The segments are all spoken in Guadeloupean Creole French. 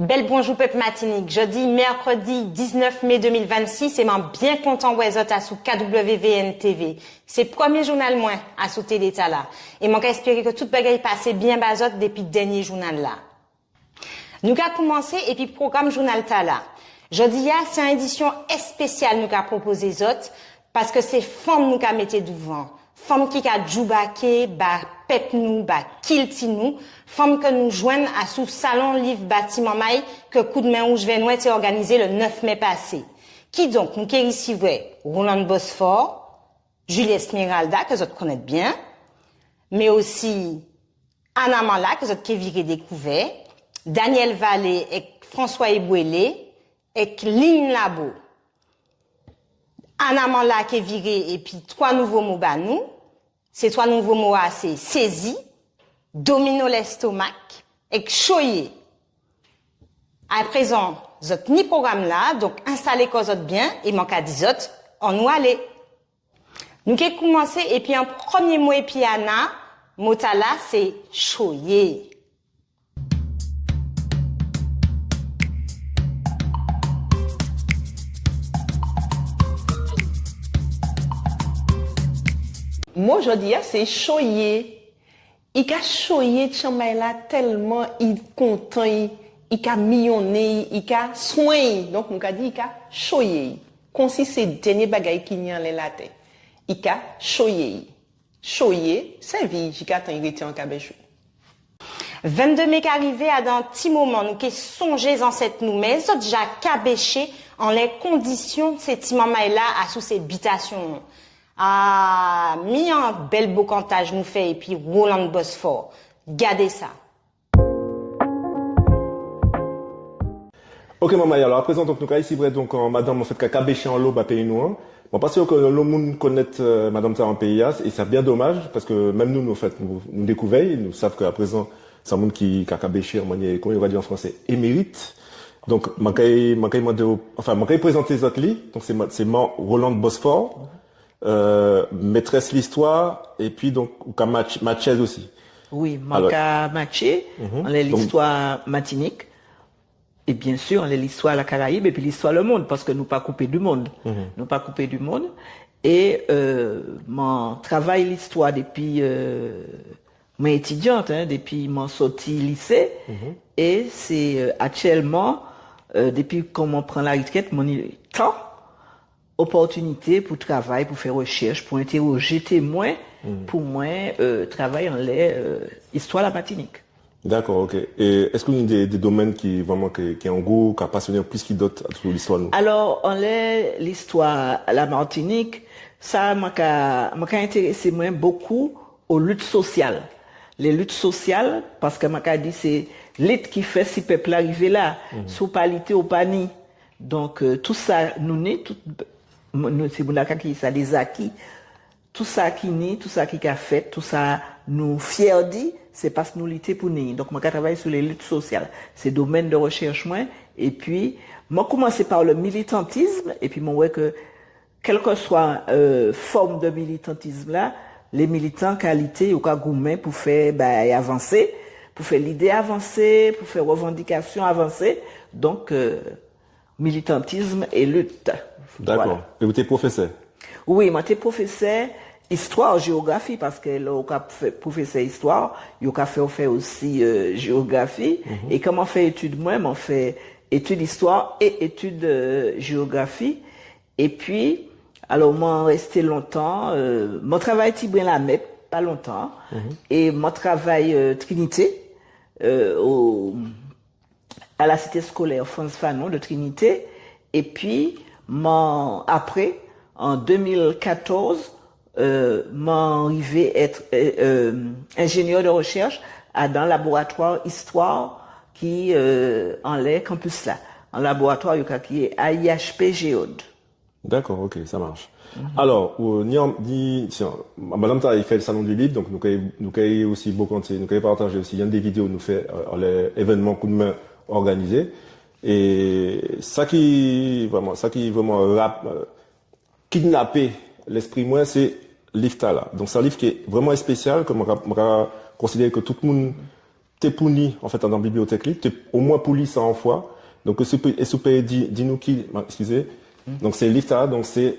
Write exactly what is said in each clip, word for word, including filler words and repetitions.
Bel bonjou pep Matinik. Jòdi mèkrèdi diznef mé dé mil vennsis, é man bien kontan wè zot asou K W V N T V. Sé prèmié jounal mwen asou télé-tala. É man ka espéré ke tout bagay pasé bien ba zot dépi dènié jounal-la. Nou ka koumansé épi pwogram jounal-tala. Jòdi-a, sé an édision espésial nou ka pwopozé zot, paske sé fanm nou ka mété douvan. Fanm ki ka djoubaké ba pep nou, ba kilti nou, fanm ke nou jwenn asou Salon Liv Batiman May ke Koudmen Wouj Vè Nwè té òganizé lè nef mé pasé. Kidonk, nou ké risivwè Rolande Bosphore, Julie Esmeralda, ke zot konnet bien, mé osi Ana Manla, ke zot ké viré dékouvè, Daniel Vallée ek François Ebouélé, ek Lynn Labo. Ana Manla ké viré épi twa nouvo mo ba nou. Sé twa nouvo mo-a, sé sézi, domino lestomak, ek choyé. Aprézan, zot ni pwogram-la, donk enstalé kò zot bien, é man ka di zot, annou alé. Nou ké koumansé épi an prèmié mo épi Ana, mo-tala sé choyé. Mo jòdi-a sé choyé. I ka choyé timanmay-la telman i kontan, i, i ka miyonnen, i ka swen. Donk nou ka di i ka choyé. Konsi sé dènié bagay ki ni anlè latè. I ka choyé. Choyé, sèvi jikatan i rété an kabech ou. Venndé mé ka rivé, adan ti moman nou ké sonjé zanset nou, mé zot ja kabéché anlè kondision sé timanmay-la asou sé bitasion. A, mi an bel bokantaj nou fè épi Rolande Bosphore. Gadé sa. Ok, manmay, alò, aprézan, donk, nou ka risivwè, donk, an madanm, an fet, ka kabéché anlo ba péyi nou an. Bon, pa si ke anlo moun konnet, euh, madanm-sa an péyi-a, é sa bien domaj, paske menm nou, nou, an fet, nou, nou dékouvè'y, nou sav ke aprézan, sé an moun ki ka kabéché an manniè, koman yo ka di an fransé, émérite. Donk, man kay, man kay mandé'w, anfen, man kay prézanté zot li. Donk, sé ma-, sé Man Rolande Bosphore, euh, maîtresse l'histoire, épi donk, ou ka matj-, matjez osi. Wi, man ka matjé, mhm, anlè listwa Matinik. É bien si, anlè listwa Lakarayib, épi listwa lemonn, paske nou pa koupé di monn. Mhm. Nou pa koupé di monn. É, euh, man travay listwa dépi, euh, man étidiant, en, dépi man sòti lisé. Mhm. É sé, euh, aktièlman, euh, dépi kan man pran larétret, man ni tan, opòtinité pou travay, pou fè rechèch, pou entérojé témwen, pou mwen, euh, travay anlè, euh, istwa Lamatinik. Dakò, ok. É es ou ni dé, dé domèn ki vréman ki, ki an gou, ki ka pasioné'w plis ki dot asou listwa nou ? Alò, anlè listwa Lamatinik, sa, mwen ka, mwen ka entérésé mwen bokou o lit sosial. Lé lit sosial, paske mwen ka di sé lit ki fè si pep-la rivé la. Mhm. Si ou pa lité, ou pa ni. Donk, euh, tout sa nou ni, tout, nou, sé moun-la ka kriyé sa dé zaki. Tout sa ki ni, tout sa ki ka fet, tout sa nou fiè di, sé pas nou lité pou ni. Donk, mwen ka travay sou lé lit sosial. Sé domèn de rechèch mwen. Épi, mwen koumansé pa le militantisme, épi mwen wè ke, kèlkeswa, euh, fòm de militantisme-la, lé militan ka lité, yo ka goumen pou fè bagay avansé, pou fè lidé avansé, pou fè révandikasion avansé. Donk, euh, militantisme et lutte. Dakò. Voilà. É ou té pwofésè ? Wi, mwen té pwofésè istwa, jéografi, paske lè ou ka fè pwofésè istwa, yo ka fè'w fè osi, euh, jéografi. Mhm. É kan mwen fè étid mwen, mwen fè étid istwa é étid, euh, jéografi. Épi, alò, mwen resté lontan, euh, mwen travay tibren Lamèt, pa lontan. Mhm. É mwen travay, euh, Trinité, euh, o à la cité scolaire Frantz Fanon de Trinité. Épi, man, apré, an dé mil katòz, euh, man rivé et, euh, euh, ingénieur de recherche adan laboratwa istwa ki, euh, anlè kanpis-la. An laboratwa yo ka kriyé A I H P Géode. Dakò, ok, ça marche. Mhm. Alò, euh, ni, ni, tiens, madanm-tala i fè Salon du Livre, donk nou kay, nou kay osi bokanté, nou kay patajé osi, ni dé vidéo nou fè, euh, anlè événman Koudmen òganizé. É sa ki vréman, sa ki vréman rap, euh, kidnapé lespri mwen, sé liv-tala. Donk, sé an liv ki vréman espésial, ke mwen ka, mwen ka konsidéré ke tout moun té pou ni, an fet, dan bibliotek-li, té omwen pou li sa an fwa. Donk, es ou pé, es ou pé di, di nou ki, eskizé. Donk, sé liv-tala, donk, sé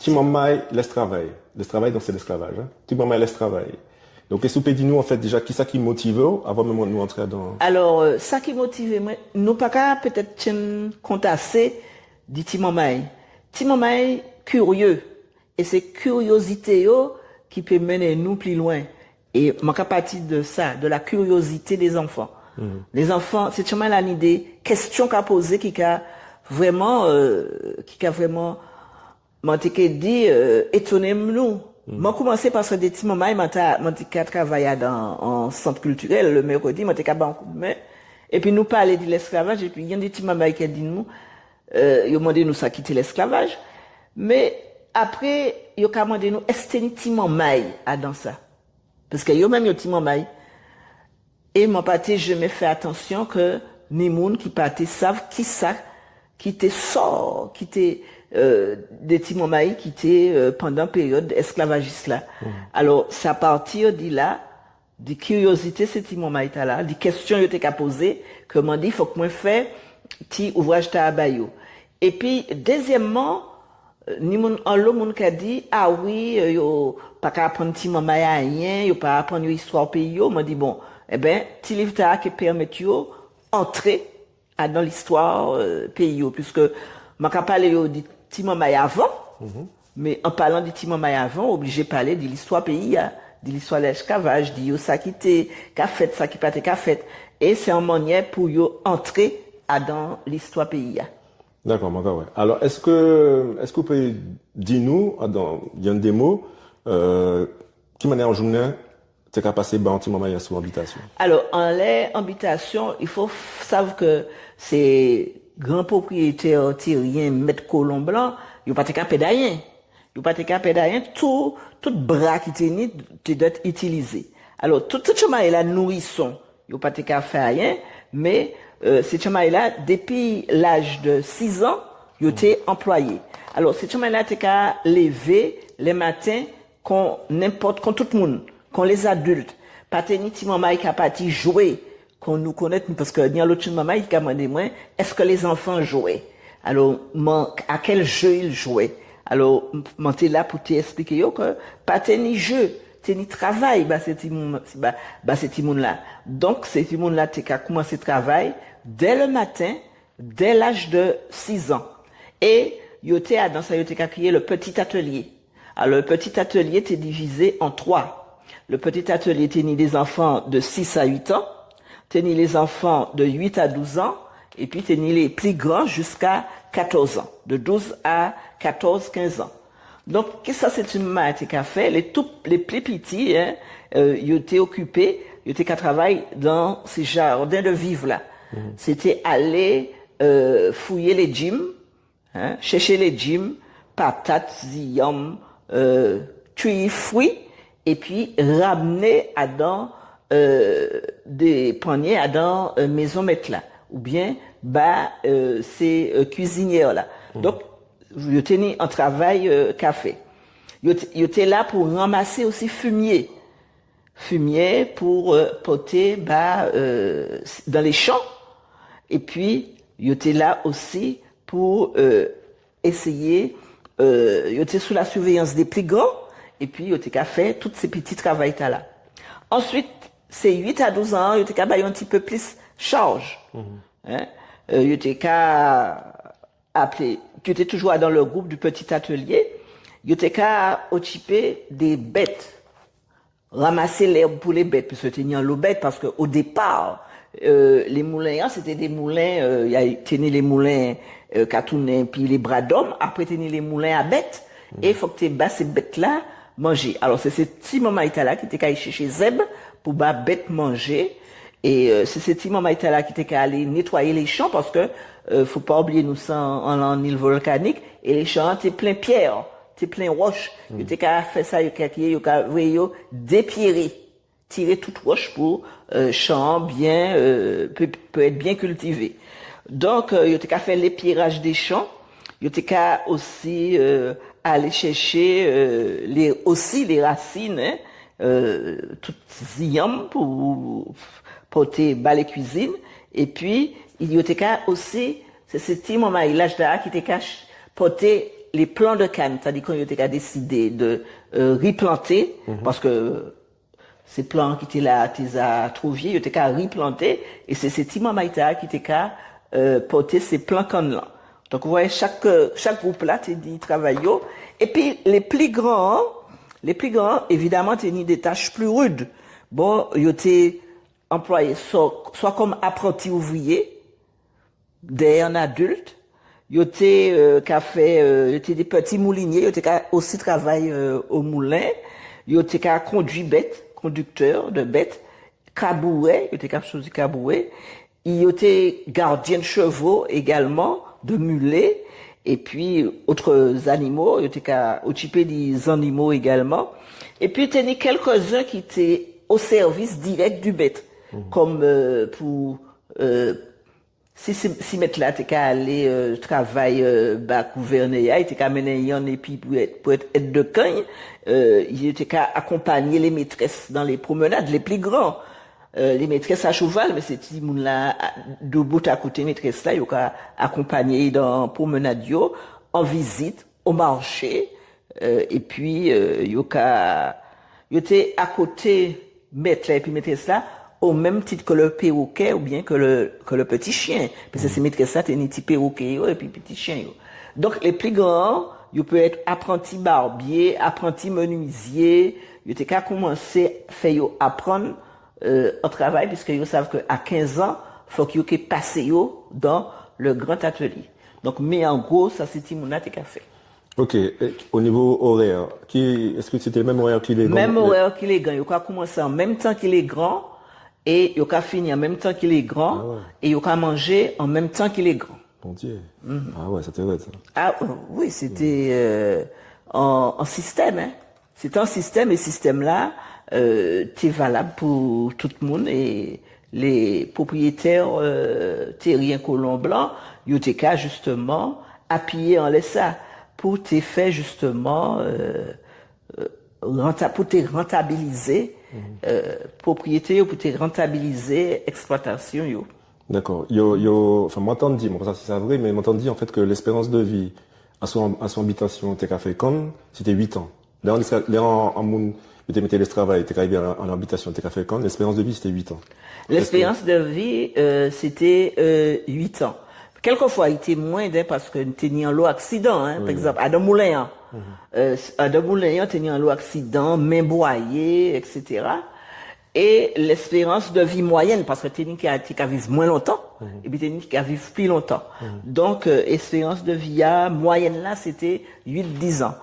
Ti manmay lestravay. Lestravay, donk, sé lesklavaj, en. Ti manmay lestravay. Donk, es ou pé di nou, an fet, déja, kisa ki motivé'w, avan menm nou antré dan... Alò, euh, sa ki motivé mwen, nou pa ka pétet tjenn kont asé di ti manmay. Ti manmay kirié. É sé kiriozité yo ki pé mennen nou pli lwen. É mwen ka pati di sa, de la curiosité des enfants. Mhm. Les enfants, sé tjanm-la ni dé kestion ka pozé ki ka vréman, euh, ki ka vréman, mwen té ké di, euh, étoné nou. Mhm. Mwen koumansé paske dé ti manmay, mwen ta, mwen té ka travay adan an sant kiltirel, le mercredi, mwen té ka ba an koudmen. Épi nou palé di lesklavaj, épi yonn dé ti manmay ki di nou, euh, yo mandé nou sa ki té lesklavaj. Mé apré, yo ka mandé nou, es té ni ti manmay adan sa? Paske yo menm yo ti manmay. É mwen pa té janmen fè atansion ke ni moun ki pa té sav kisa ki té sò, ki té, euh, dé ti manmay ki té, euh, pandan périod esklavajis-la. Mhm. Alò, sé a pati di la, di kiriozité sé ti manmay-tala, di kestion yo té ka pozé, ke mwen di fok mwen fè ti ouvraj-tala ba yo. Épi, déziemman, ni moun, anlo moun ka di, a wi, euh, yo pa ka aprann ti manmay ayen, yo pa aprann yo istwa péyi yo. Mwen di, bon, enben, ti liv-tala ké pèmet yo antré adan listwa, euh, péyi yo, piske mwen ka palé yo di ti manmay avan, mé an palan di ti manmay avan, ou oblijé palé di listwa péyi-a, di listwa lesklavaj, di yo sa ki té ka fet, sa ki pa té ka fet. É sé an manniè pou yo antré adan listwa péyi-a. Dakò, mwen ka wè. Alò, es, es ou pé di nou, dan, dan dé mo, euh, ki manniè an jounen té ka pasé ba an ti manmay asou an bitasion? Alò, anlè an bitasion, il fo f-, sav ke sé gran propriétè térien, met kolon blan, yo pa té ka ped ayen. Yo pa té ka ped ayen, tout, tout bra ki té ni té dwet itilizé. Alò, tout, tout ti manmay-la nourison, yo pa té ka fè ayen, mé, euh, sé ti manmay-la, dépi laj de sis an, yo té anplwayé. Alò, sé ti manmay-la té ka lévé lè maten kon nenpot, kon tout moun, kon les adultes. Pa té ni ti manmay ka pati jwé, kon nou konnet, paske ni an lot ti manmay ki ka mandé mwen, est-ce que les enfants jouaient? Alò, mwen, à quel jeu ils jouaient? Alò, m-, mwen té la pou té espliké yo ke pa té ni jeu, té ni travay, ba sé ti moun, ba, ba sé ti moun-la. Donk, sé ti moun-la té ka koumansé travay dès le matin, dès l'âge de six ans. É yo té adan sa yo té ka kriyé le petit atelier. Alors, le petit atelier était divisé en trois. Le petit atelier était ni des enfants de six à huit ans, était ni les enfants de huit à douze ans, et puis était ni les plus grands jusqu'à quatorze ans, de douze à quatorze, quinze ans. Donk, kisa sé ti manmay-la té ka fè? Les tout, les plus petits, hein, euh, yo té okipé, yo té ka travay dan sé jardin de vivre la. Sé té alé, euh, fouyé léjim, hein, chèché léjim, patat, ziyanm, euh, kui fwi, épi ramné adan, euh, dé pannié adan, euh, mézon met-la, oben ba, euh, sé, euh, kuiziniè-la. Donk, yo té ni an travay, euh, ka fè. Yo té, yo té la pou ranmasé osi fimié. Fimié pou, euh, pòté ba, euh, dan lé chan. Épi, yo té la osi pou, euh, éséyé, euh, yo té sou la surveillance des plus grands, épi yo té ka fè tout sé piti travay-tala. Answit, sé uit a douz an, yo té ka ba yo an ti pé plis chaj. Hein? Euh, yo té ka aplé, yo té toujou dan le groupe du petit atelier, yo té ka okipé dé bet. Ranmasé lèb pou lé bet, piske té ni anlo bet, paske o dépa, euh, lé moulen-an, sé té dé moulen, euh, té ni lé moulen, euh, ka tounen épi lé bra d'homme, apré té ni lé moulen a bet, é fok té ba sé bet-la manjé. Alò, sé, sé ti manmay-tala ki té ka alé chèché zeb pou ba bet manjé, é, euh, sé, sé ti manmay-tala ki té ka alé nétwayé lé chan, paske, euh, fo pa oubliyé nou sé an, an, an il volkanik, é lé chan-an té plen piè, té plen woch. Yo té ka fè sa, yo ka kriyé, yo ka voyé yo dépiéré, tiré tout woch pou, euh, chan-an bien, euh, pé, pé et bien kiltivé. Donk, euh, yo té ka fè lépiéraj dé chan, yo té ka osi, euh, alé chèché, euh, lé, osi lé rasin, hein, euh, tout ziyanm pou, pòté ba lé kuizin, épi yo té ka osi, sé, sé ti manmay-la ki té ka ch-, pòté lé plan de kann, sétadi kan yo té ka désidé de, euh, riplanté, paske sé plan ki té la té za two vié, yo té ka riplanté, é sé, sé ti manmay-tala ki té ka, euh, pòté sé plan kann-lan. Donk, ou vwè, chak, euh, chak group-la té ni travay yo. Épi lé pli gran, lé pli gran, évidaman, té ni dé tach pli rid. Bon, yo té anplwayé swa, swa kòm apranti ouvriyé, dèyè an adilt, yo té, euh, ka fè, euh, yo té dé pti moulinié, yo té ka osi travay, euh, o moulen, yo té ka kondui bet, kondiktè de bet, kabouré, yo té ka chwazi kabouré, yo té gadien de chevo égalman, de milé, épi ot zannimo, yo té ka okipé dé zannimo égalman. Épi té ni kèlkèzen ki té o sèvis dirèk di bet, kòm, euh, pou, euh, si, si, si met-la té ka alé, euh, travay, euh, ba gouvènè-a, i té ka mennen yonn épi pou et, pou et èd de kanny, euh, i té ka akonpanyé lé métrès dan lé pwomenad, lé pli gran. Euh, lé métrès a chouval, mé sé timoun-la, a, doubout akoté métrès-la, yo ka akonpanyé dan pwomenad yo, an vizit, o marché, euh, épi, euh, yo ka, yo té akoté met-la épi métrès-la, o menm tit ke le pérokè oubien ke le, ke le pti chien. Paske sé métrès-la té ni ti pérokè yo épi pti chien yo. Donk, lé pli gran, yo pé et apranti barbié, apranti menuizié, yo té ka koumansé fè yo aprann, euh, an travay, piske yo sav ke a kenz an, fok yo ké pasé yo dan le gran atelié. Donk, mé an gro, sa sé timoun-la té ka fè. Ok, é o nivo orè, ki, es sé té menm orè ki lé gran? Menm orè ki lé gran. Yo ka koumansé an menm tan ki lé gran, é yo ka fini an menm tan ki lé gran, ah ouais, é yo ka manjé an menm tan ki lé gran. Bondié. Mhm. Ah ouais, sa té red, sa. Ah, euh, wi, sé té, euh, an, an sistèm, en. Sé té an sistèm, é sistèm-la, euh, té valab pou tout moun, é lé pwopriyétè, euh, térien kolon blan, yo té ka jisteman apiyé anlè sa, pou té fè jisteman, euh, euh, ranta-, pou té rantabilizé, euh, pwopriyété yo, pou té rantabilizé eksplwatasion yo. Dakò. Yo, yo, anfen, mwen tann di, mwen pa sav si sa vré, mé mwen tann di, an fet, ke lespérans de vi asou, asou abitasion té ka fè kann, sé té uit an. Lè an, lè an, an moun, yo té mété lestravay, té ka rivé an, an abitasion, té ka fè kann, lespérans de vi, sé té uit an. Lespérans de vi, euh, sé té, euh, uit an. Kèlkefwa, i té mwen, en, paske té ni anlo aksidan, en, pa egzanp, adan moulen-an. Euh, s-, adan moulen-an, té ni anlo aksidan, men bwayé, et cetera. É lespérans de vi mwayèn, paske té ni ki té ka viv mwen lontan, épi té ni ki ka viv pli lontan. Donk, euh, espérans de vi a mwayèn-la, sé té uit, diz an.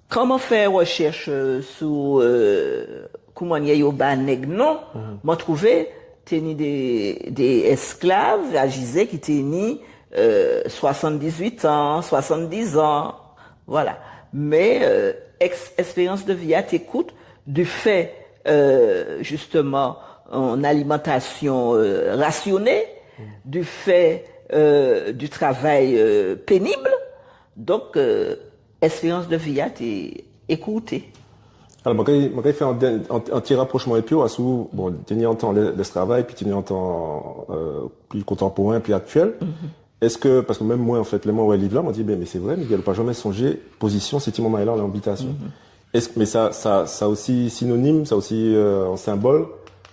Kan man fè rechèch, euh, sou, euh, kouman yo ba neg non, man trouvé té ni dé, dé esklav ajizé ki té ni, euh, swasanndizwit an, swasanndizan, vwala. Mé, euh, eks-, espérans de vi a té kout, di fè, euh, jisteman, an alimantasion, euh, rasioné, di fè, euh, di travay, euh, pénib. Donk, euh, espérans de vi a té ékourté. Alò, man kay, man kay fè an, an, an ti rapwochman épi'w asou, bon, té ni an tan lè, lestravay, épi té ni an tan, euh, pli kontanporen, pli aktiel. Es, paske menm mwen, an fet, lè man wè liv-la, man di, ben, mé sé vré, Miguel, ou pa janmen sonjé pozision sé ti manmay-la an abitasion. Es, mé sa, sa, sa osi sinonim, sa osi, euh, an senbol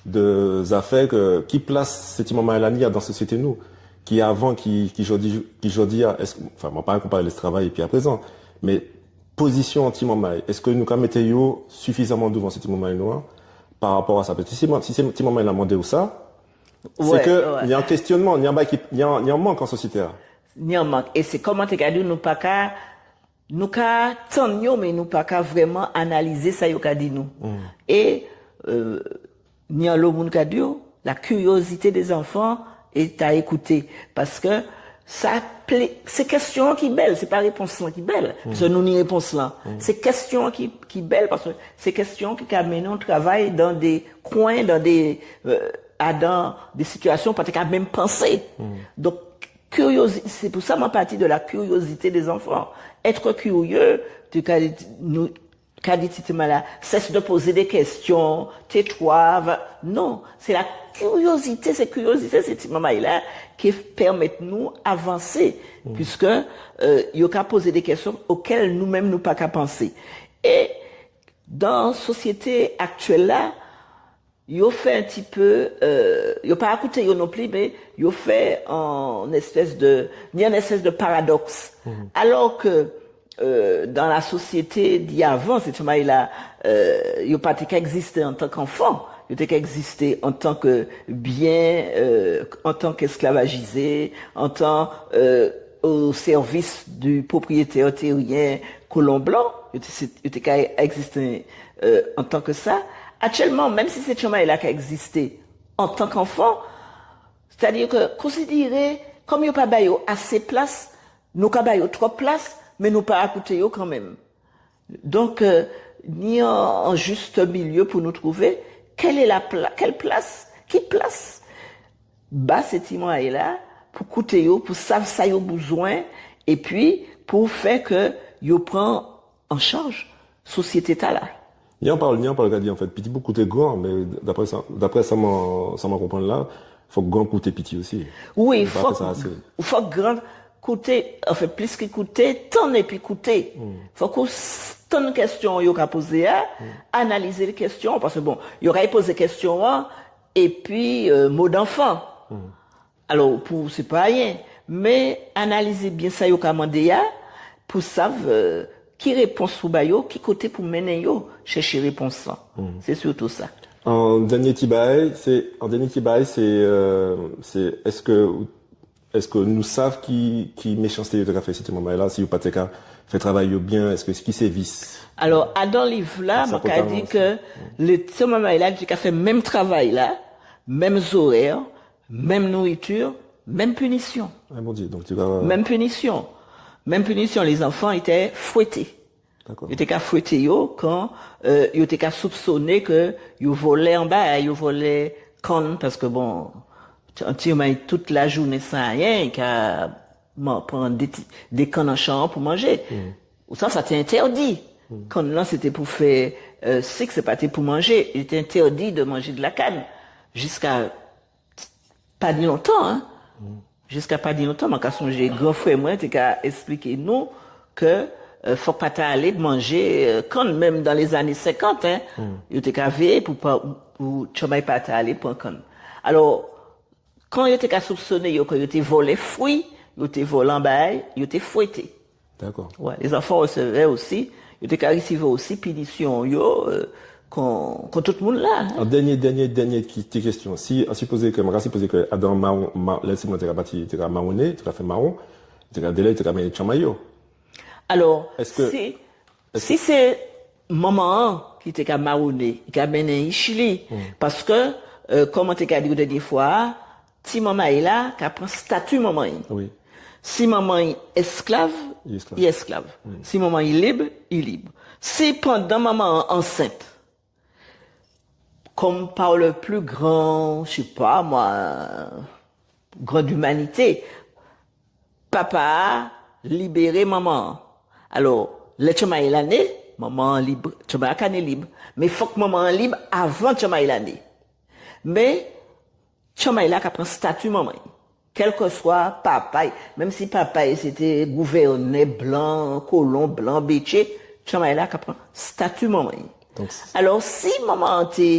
de zafè ke, ki plas sé ti manmay-la ni adan sosiété nou, ki avan, ki, ki jòdi, ki jòdi a, es, anfen, man pa konparé lestravay épi aprézan, mé pozision an ti manmay, es nou ka mété yo sifizaman douvan sé ti manmay nou an, pa rapò a sa? Paske si sé, si sé ti manmay-la mandé'w sa, sé ke ni an kestionnman, ni an bagay ki, ni an, ni an mank an sosiété-a. Ni an mank. É sé kouman té ka di, nou pa ka, nou ka tann yo, mé nou pa ka vréman analizé sa yo ka di nou. É, euh, ni anlo moun ka di'w, la curiosité des enfants est à écouter. Paske sa plé-, sé kestion-an ki bel, sé pa répons-lan ki bel. Paske nou ni répons-lan. Sé kestion-an ki, ki bel, paske sé kestion-an ki ka mennen'w travay dan dé kwen, dan dé, euh, adan dé sitiasion ou pa té ka menm pansé. Donk, kiriozi-, sé pou sa man pati de la curiosité des enfants. Être curieux, té ka, nou, ka di ti manmay-la, cesse de poser des questions, tais-toi, va. Non, sé la curiosité, sé curiosité, sé ti manmay-la ki pèmet nou avansé, puisque, euh, yo ka pozé dé kestion okel nou menm nou pa ka pansé. É dan sosiété aktiel la, yo fè an ti pé, euh, yo pa ka kouté yo non pli, mé yo fè an espes de, ni an espes de paradoks. Alò ke, euh, dan la sosiété di avan, sé ti manmay-la, euh, yo pa té ka ekzisté antan k'anfan, yo té ka ekzisté antan ke bien, euh, antan k'esklavajizé, antan, euh, au service du propriétaire terrien colon blanc, yo té, sé, yo té ka ekzisté, euh, antan ke sa. Aktielman, menm si sé ti manmay-la ka ekzisté antan k'anfan, sétadi ke konsidéré kom yo pa ba yo asé plas, nou ka ba yo twop plas, mé nou pa ka kouté yo kanmenm. Donk, euh, ni an, an jis milié pou nou trouvé, kèl é la pla-, kèl plas, ki plas ba sé ti manmay-la pou kouté yo, pou sav sa yo bizwen, épi pou fè ke yo pran an chaj sosiété-tala. Ni an pawol, ni an pawol ka di, an fet, piti pou kouté gran, mé dapré sa, dapré sa man, sa man konprann la, fok gran kouté piti osi. Wi, fok, fok gran kouté, anfen, plis ki kouté, tann épi kouté. Fok ou s-, tann kestion yo ka pozé a, analizé kestion, paske bon, yo ka pozé kestion-an, épi, euh, mo d'anfan. Alò, pou, sé pa ayen, mé analizé bien sa yo ka mandé a, pou sav, euh, ki répons pou ba yo, ki koté pou mennen yo chèché répons-la. Sé sirtou sa. An dènié ti bagay, sé, an dènié ti bagay, sé, euh, sé, es, es nou sav ki, ki méchansté yo té ka fè sé ti manmay-la, si yo pa té ka fè travay yo bien, es, ki sé vis? Alò, adan liv-la, man ka di ke lé ti manmay-la té ka fè menm travay-la, menm zorè, menm nouriti, menm pinision. Ah, Bondié, donk ti bagay. Menm pinision. Menm pinision, lé zanfan té fwété. Dakò. Yo té ka fwété yo kan, euh, yo té ka soupsoné ke yo volé anba, yo volé kann, paske bon, an ti manmay tout lajounen san ayen, i ka man-, pran dé ti, dé kann an chan pou manjé. Ou sa, sa té entèdi. Kann-lan, sé té pou fè, euh, sik, sé pa té pou manjé. Il était interdit de manger de la canne. Jiska pa ni lontan, en. Jiska pa ni lontan, man ka sonjé gran frè mwen té ka espliké nou ke, euh, fok pa té alé manjé, euh, kann, menm dan lé zanné senkant, en. Yo té ka véyé pou pa, pou ti manmay pa té alé pran kann. Alò, kan yo té ka soupsoné yo ke yo té volé fwi, yo té volé an bagay, yo té fwété. Dakò. Wè, lé zanfan risivwè osi, yo té ka risivwè osi pinision yo, euh, kon, kon tout moun la, en. An dènié, dènié, dènié ki, ti kestion. Si, an sipozé ke, man ka sipozé ke adan mawon, ma-, lè sé mwen té ka pati, té ka mawonné, té ka fè mawon, té ka délè, té ka mennen ti manmay yo. Alò, si, si sé manman-an ki té ka mawonné, i ka mennen ich li, paske, euh, kon man té ka di'w dènié fwa, ti manmay-la ka pran stati manmay. Wi. Si manmay esklav, i esklav. Si manmay lib, i lib. Si pandan manman-an ansent, comme par le plus grand, je sais pas moi, grande humanité, papa-a libéré manman-an. Alò, lè ti manmay-la né, manman-an lib, ti manmay-la ka né lib. Mé fok manman-an lib avan ti manmay-la né. Mé ti manmay-la ka pran stati manmay. Kèlkeswa papa'y, menm si papa'y sé té gouvènè blan, kolon blan, bétjé, ti manmay-la ka pran stati manmay. Donk, alò, si manman-an té,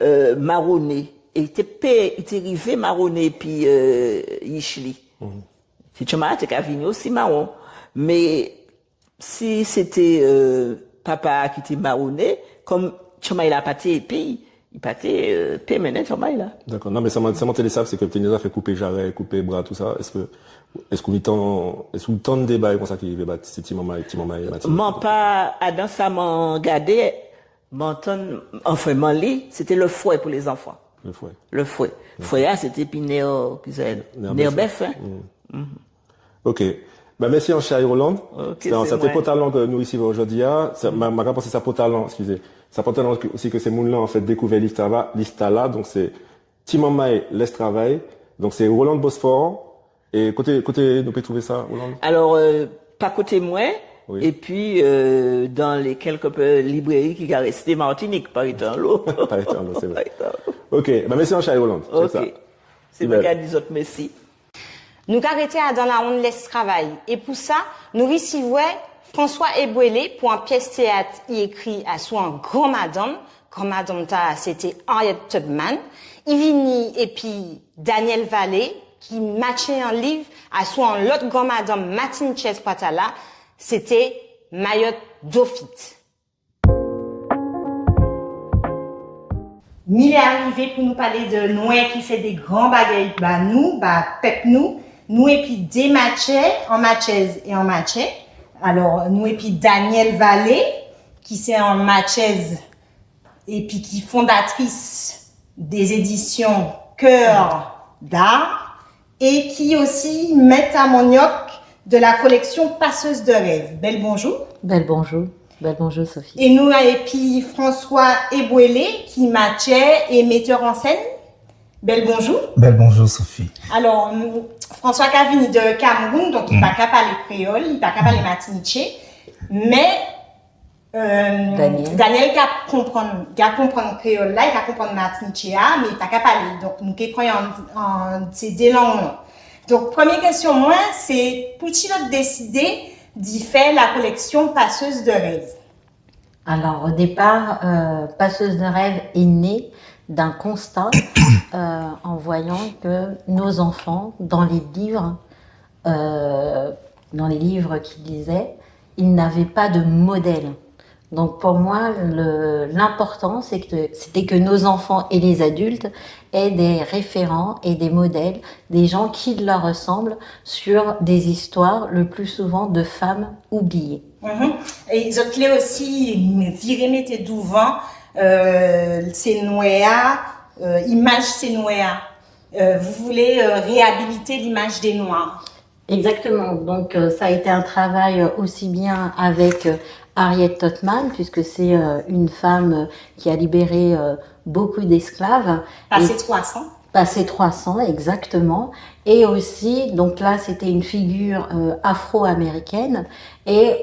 euh, mawonné, é té pé, i té rivé mawonné épi, euh, ich li, sé ti manmay-la té ka vini osi mawon. Mé si sé té, euh, papa-a ki té mawonné, kon ti manmay-la pa té épi'y, i pa té, euh, pé mennen ti manmay-la. Dakò. Non, mé sa man, sa man té lé sav, sé ke té ni zafè koupé jarèt, koupé bra, tousa. Es, es ou tann, es ou tann dé bagay kon sa ki rivé ba sé ti manmay, ti manmay, ti manmay? Man pa, adan sa man gadé, man tann, anfen, man li, sé té le fouet pou lé zanfan. Le fouet. Le fouet. Fouet-a, sé té épi nè, ki sa, nè bef, en. Ok. Ben, mèsi anchay Rolande. Ok, sé mwen. Sa té pòtalan ke nou risivwè jòdi-a. Sa, man, man ka pansé sa pòtalan, eskizé. Sa pòtalan osi ke sé moun-lan, an fet, dékouvè liv-tala, liv-tala, donk sé Ti manmay lès travay. Donk sé Rolande Bosphore. É koté, koté nou pé trouvé sa, Rolande? Alò, euh, pa koté mwen, Wi. Épi, euh, dan lé kèlk pé librèri ki ka rèsté Matinik, pa rété anlo. Pa rété anlo, sé vré. Pa rété anlo. OK, ben, mèsi anchay, Rolande. OK. Sé mwen ki ka di zot mèsi. Nou ka rété adan lawonn lèstravay. É pou sa, nou risivwè François Ébouélé pou an pies téyat i ékri asou an gran madanm, gran madanm-tala, sé té Harriet Tubman. I vini épi Daniel Vallée, ki matjé an liv asou an lot gran madanm matinitjez pa tala, sé té Mayotte Dauphite. Milè a rivé pou nou palé di nwè ki fè dé gran bagay ba nou, ba pep nou. Nou épi dé matjè, an matjez é an matjè. Alò, nou épi Daniel Vallée, ki sé an matjez épi ki fondatris dé zédision Cœur d'Art, é ki osi met a manniok di la koleksyon Passeuse de rêves. Bel bonjou. Bel bonjou. Bel bonjou, Sophie. É nou la épi François Ébouélé, ki matjè é metteur en scène. Bel bonjou. Bel bonjou, Sophie. Alò, m, François ka vini di Kameroun, donk i pa ka palé kréyol, i pa ka palé matinitjé, mé Euh, Daniel. Daniel ka konprann, ka konprann kréyol-la, i ka konprann matinitjé-a, mé i pa ka palé. Donk, nou ké pran an, an, sé dé lang-lan. Donk, prèmié kestion mwen, sé poutji zot désidé di fè la koleksyon Passeuse de rêves ? Alors, au départ, euh, Passeuse de rêves est née d'un constat, euh, en voyant que nos enfants, dans les livres, euh, dans les livres qu'ils lisaient, ils n'avaient pas de modèle. Donc pour moi, le, l'important, c'est que, c'était que nos enfants et les adultes aient des référents et des modèles, des gens qui leur ressemblent sur des histoires, le plus souvent de femmes oubliées. Mhm. É zot lé osi viré mété douvan, euh, sé nwè-a, euh, imaj sé nwè-a. Euh, vous voulez, euh, réhabiliter l'image des Noirs. Exactement. Donc, euh, ça a été un travail, euh, aussi bien avec, euh, Harriet Tubman, puisque c'est, euh, une femme, euh, qui a libéré, euh, beaucoup d'esclaves. Passé trois cents. Passé trois cents, exactement. Et aussi, donc là, c'était une figure, euh, afro-américaine. Et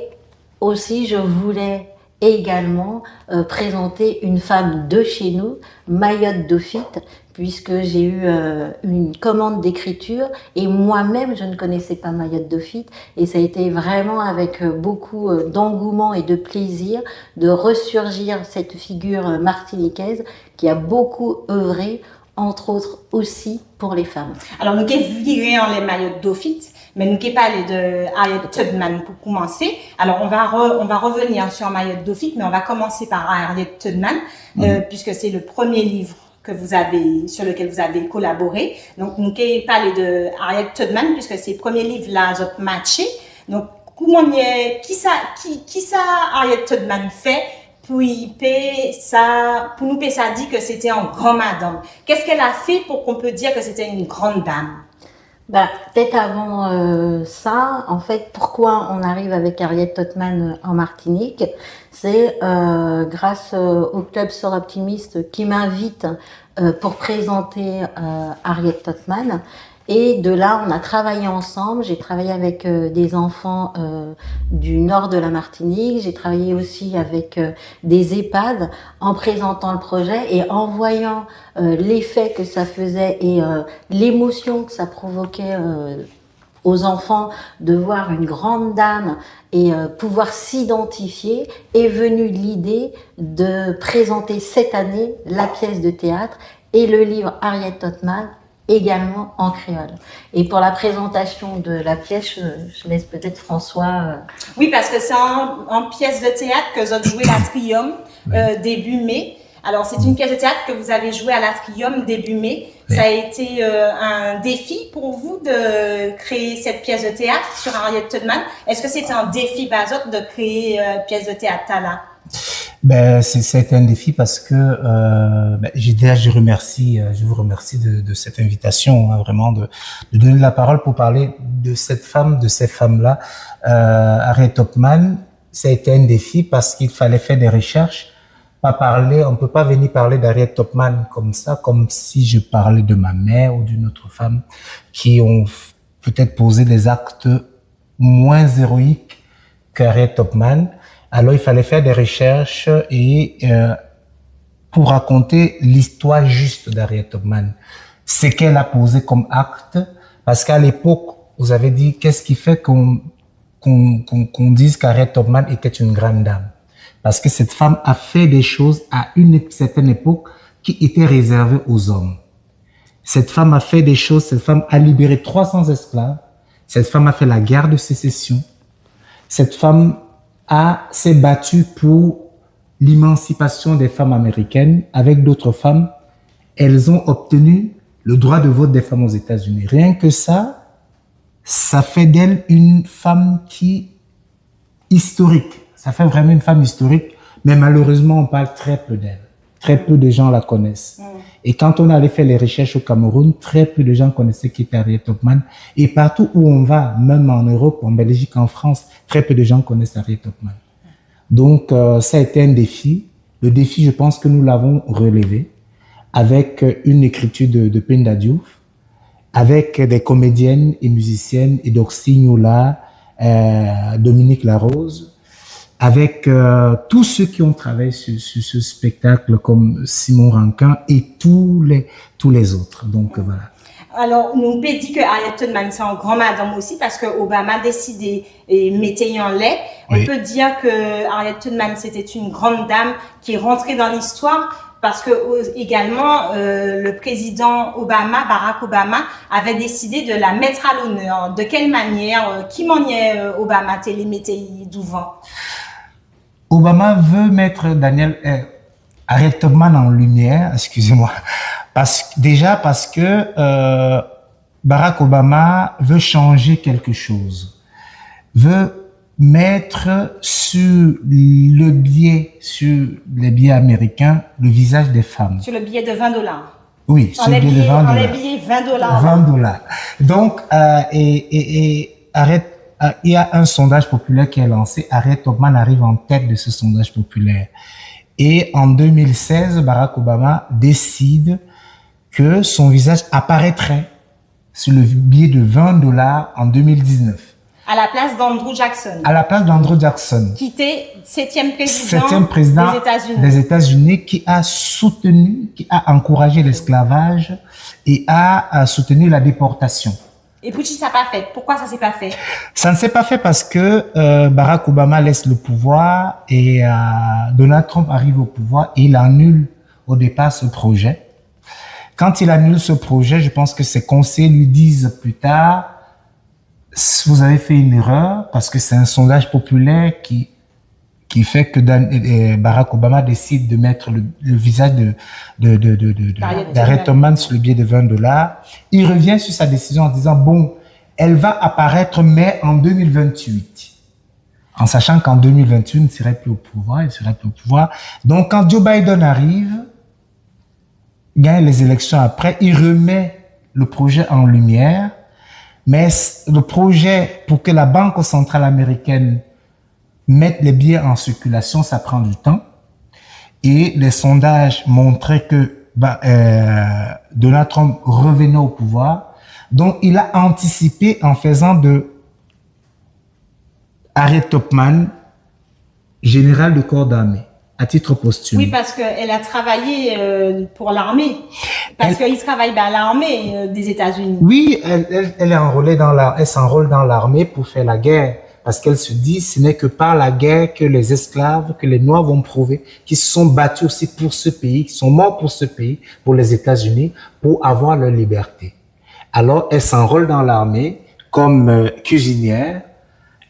aussi, je voulais également, euh, présenter une femme de chez nous, Mayotte Dauphite, puisque j'ai eu, euh, une commande d'écriture et moi-même, je ne connaissais pas Mayotte Dauphite et ça a été vraiment avec, euh, beaucoup, euh, d'engouement et de plaisir de ressurgir cette figure, euh, martiniquaise qui a beaucoup œuvré, entre autres aussi pour les femmes. Alò, nou ké viré anlè Mayotte Dauphite, mé nou ké palé di Harriet Tubman pou koumansé. Alors, on va re-, on va revenir sur Mayotte Dauphite, mais on va commencer par Harriet Tubman, euh, puisque c'est le premier livre que vous avez, sur lequel vous avez collaboré. Donc, nou ké palé di Harriet Tubman, puisque sé prèmié liv-la zot matjé. Donk, kouman, kisa, ki, kisa Harriet Tubman fè pou i pé sa, pou nou pé sa di ke sé té an gran madanm ? Qu'est-ce qu'elle a fait pour qu'on peut dire que c'était une grande dame ? Bah, peut-être avant, euh, ça, en fait, pourquoi on arrive avec Harriet Tubman, euh, en Martinique, c'est, euh, grâce, euh, au club Soroptimist qui m'invite, euh, pour présenter, euh, Harriet Tubman. Et de là, on a travaillé ensemble. J'ai travaillé avec, euh, des enfants, euh, du nord de la Martinique. J'ai travaillé aussi avec, euh, des EHPAD en présentant le projet et en voyant, euh, l'effet que ça faisait et, euh, l'émotion que ça provoquait, euh, aux enfants de voir une grande dame et, euh, pouvoir s'identifier, est venue l'idée de présenter cette année la pièce de théâtre et le livre Harriet Tubman également en créole. Et pour la présentation de la pièce, je, je laisse peut-être François, euh. Oui, parce que c'est un, une pièce de théâtre que zot jwé l'Atrium, euh, début mai. Alors, c'est une pièce de théâtre que vous avez jouée à l'Atrium début mai. Oui. Ça a été, euh, un défi pour vous de créer cette pièce de théâtre sur Harriet Tubman. Est-ce que c'était un défi, ba zot, de créer, euh, pièce de théâtre-là ? Ben, c'est, c'est un défi parce que, euh, ben, j'ai, déjà, je remercie, euh, je vous remercie de, de cette invitation, hein, vraiment, de, de donner la parole pour parler de cette femme, de ces femmes-là, euh, Harriet Tubman. Ça a été un défi parce qu'il fallait faire des recherches, pas parler, on peut pas venir parler d'Harriet Tubman comme ça, comme si je parlais de ma mère ou d'une autre femme qui ont peut-être posé des actes moins héroïques qu'Harriet Tubman. Alors, il fallait faire des recherches et, euh, pour raconter l'histoire juste d'Harriet Tubman, ce qu'elle a posé comme acte, parce qu'à l'époque, vous avez dit, qu'est-ce qui fait qu'on qu'on qu'on qu'on dise qu'Harriet Tubman était une grande dame ? Parce que cette femme a fait des choses à une certaine époque qui étaient réservées aux hommes. Cette femme a fait des choses, cette femme a libéré trois cents esclaves, cette femme a fait la guerre de sécession, cette femme a, s'est battue pour l'émancipation des femmes américaines avec d'autres femmes. Elles ont obtenu le droit de vote des femmes aux États-Unis. Rien que ça, ça fait d'elle une femme qui historique. Ça fait vraiment une femme historique, mais malheureusement, on parle très peu d'elle. Très peu de gens la connaissent. Mm. Et quand on allait faire les recherches au Cameroun, très peu de gens connaissaient qui était Harriet Tubman. Et partout où on va, même en Europe, en Belgique, en France, très peu de gens connaissent Harriet Tubman. Donc, euh, ça a été un défi. Le défi, je pense que nous l'avons relevé avec, euh, une écriture de, de Penda Diouf, avec des comédiennes et musiciennes, Edoxy Nyoula, euh, Dominique Larose, avec, euh, tous ceux qui ont travaillé sur, sur ce spectacle, comme Simon Rankin et tous les, tous les autres. Donc, euh, voilà. Alò, nou pé di ke Harriet Tubman sé an gran madanm osi, paske Obama désidé é mété'y anlè. On peut dire que Harriet Tubman, c'était une grande dame qui est rentrée dans l'histoire parce que, euh, également, euh, le président Obama, Barack Obama, avait décidé de la mettre à l'honneur. De quelle manière, euh, ki manniè, euh, Obama té lé mété'y douvan ? Obama veut mettre Daniel, euh, Harriet Tubman en lumière, excusez-moi. Parce, déjà parce que, euh, Barack Obama veut changer quelque chose, veut mettre sur le billet, sur les billets américains, le visage des femmes. Sur le billet de vingt dollars. Oui, sur le billet de vingt dollars. Enlè biyé, enlè biyé vingt dollars. Vingt dollars. Donc, euh, et, et, et Harriet, euh, il y a un sondage populaire qui est lancé. Harriet Tubman arrive en tête de ce sondage populaire. Et en deux mille seize, Barack Obama décide que son visage apparaîtrait sur le billet de vingt dollars en deux mille dix-neuf. À la place d'Andrew Jackson. À la place d'Andrew Jackson. Qui était septième président, septième président des États-Unis. Des États-Unis, qui a soutenu, qui a encouragé l'esclavage et a, a soutenu la déportation. Et pourquoi ça s'est pas fait ? Pourquoi ça s'est pas fait ? Ça ne s'est pas fait parce que, euh, Barack Obama laisse le pouvoir et, euh, Donald Trump arrive au pouvoir et il annule au départ ce projet. Quand il annule ce projet, je pense que ses conseillers lui disent plus tard, vous avez fait une erreur, parce que c'est un sondage populaire qui, qui fait que Dan-, euh, Barack Obama décide de mettre le, le visage de, de, de, de, de, de, d'Harriet Tubman sur le billet de vingt dollars. Il revient sur sa décision en disant, bon, elle va apparaître, mais en deux mille vingt-huit. En sachant qu'en deux mille vingt-huit, il ne serait plus au pouvoir, il ne serait plus au pouvoir. Donc, quand Joe Biden arrive, gagne les élections après, il remet le projet en lumière, mais c-, le projet pour que la Banque centrale américaine mette les billets en circulation, ça prend du temps. Et les sondages montraient que, bah, euh, Donald Trump revenait au pouvoir. Donc, il a anticipé en faisant de Harriet Tubman, général de corps d'armée, à titre posthume. Oui, parce qu'elle a travaillé, euh, pour l'armée. Parce qu'elle travaille dans l'armée, euh, des États-Unis. Oui, elle, elle, elle est enrôlée dans la, elle s'enrôle dans l'armée pour faire la guerre. Parce qu'elle se dit, ce n'est que par la guerre que les esclaves, que les Noirs vont prouver qu'ils se sont battus aussi pour ce pays, qu'ils sont morts pour ce pays, pour les États-Unis, pour avoir leur liberté. Alors, elle s'enrôle dans l'armée comme, euh, cuisinière,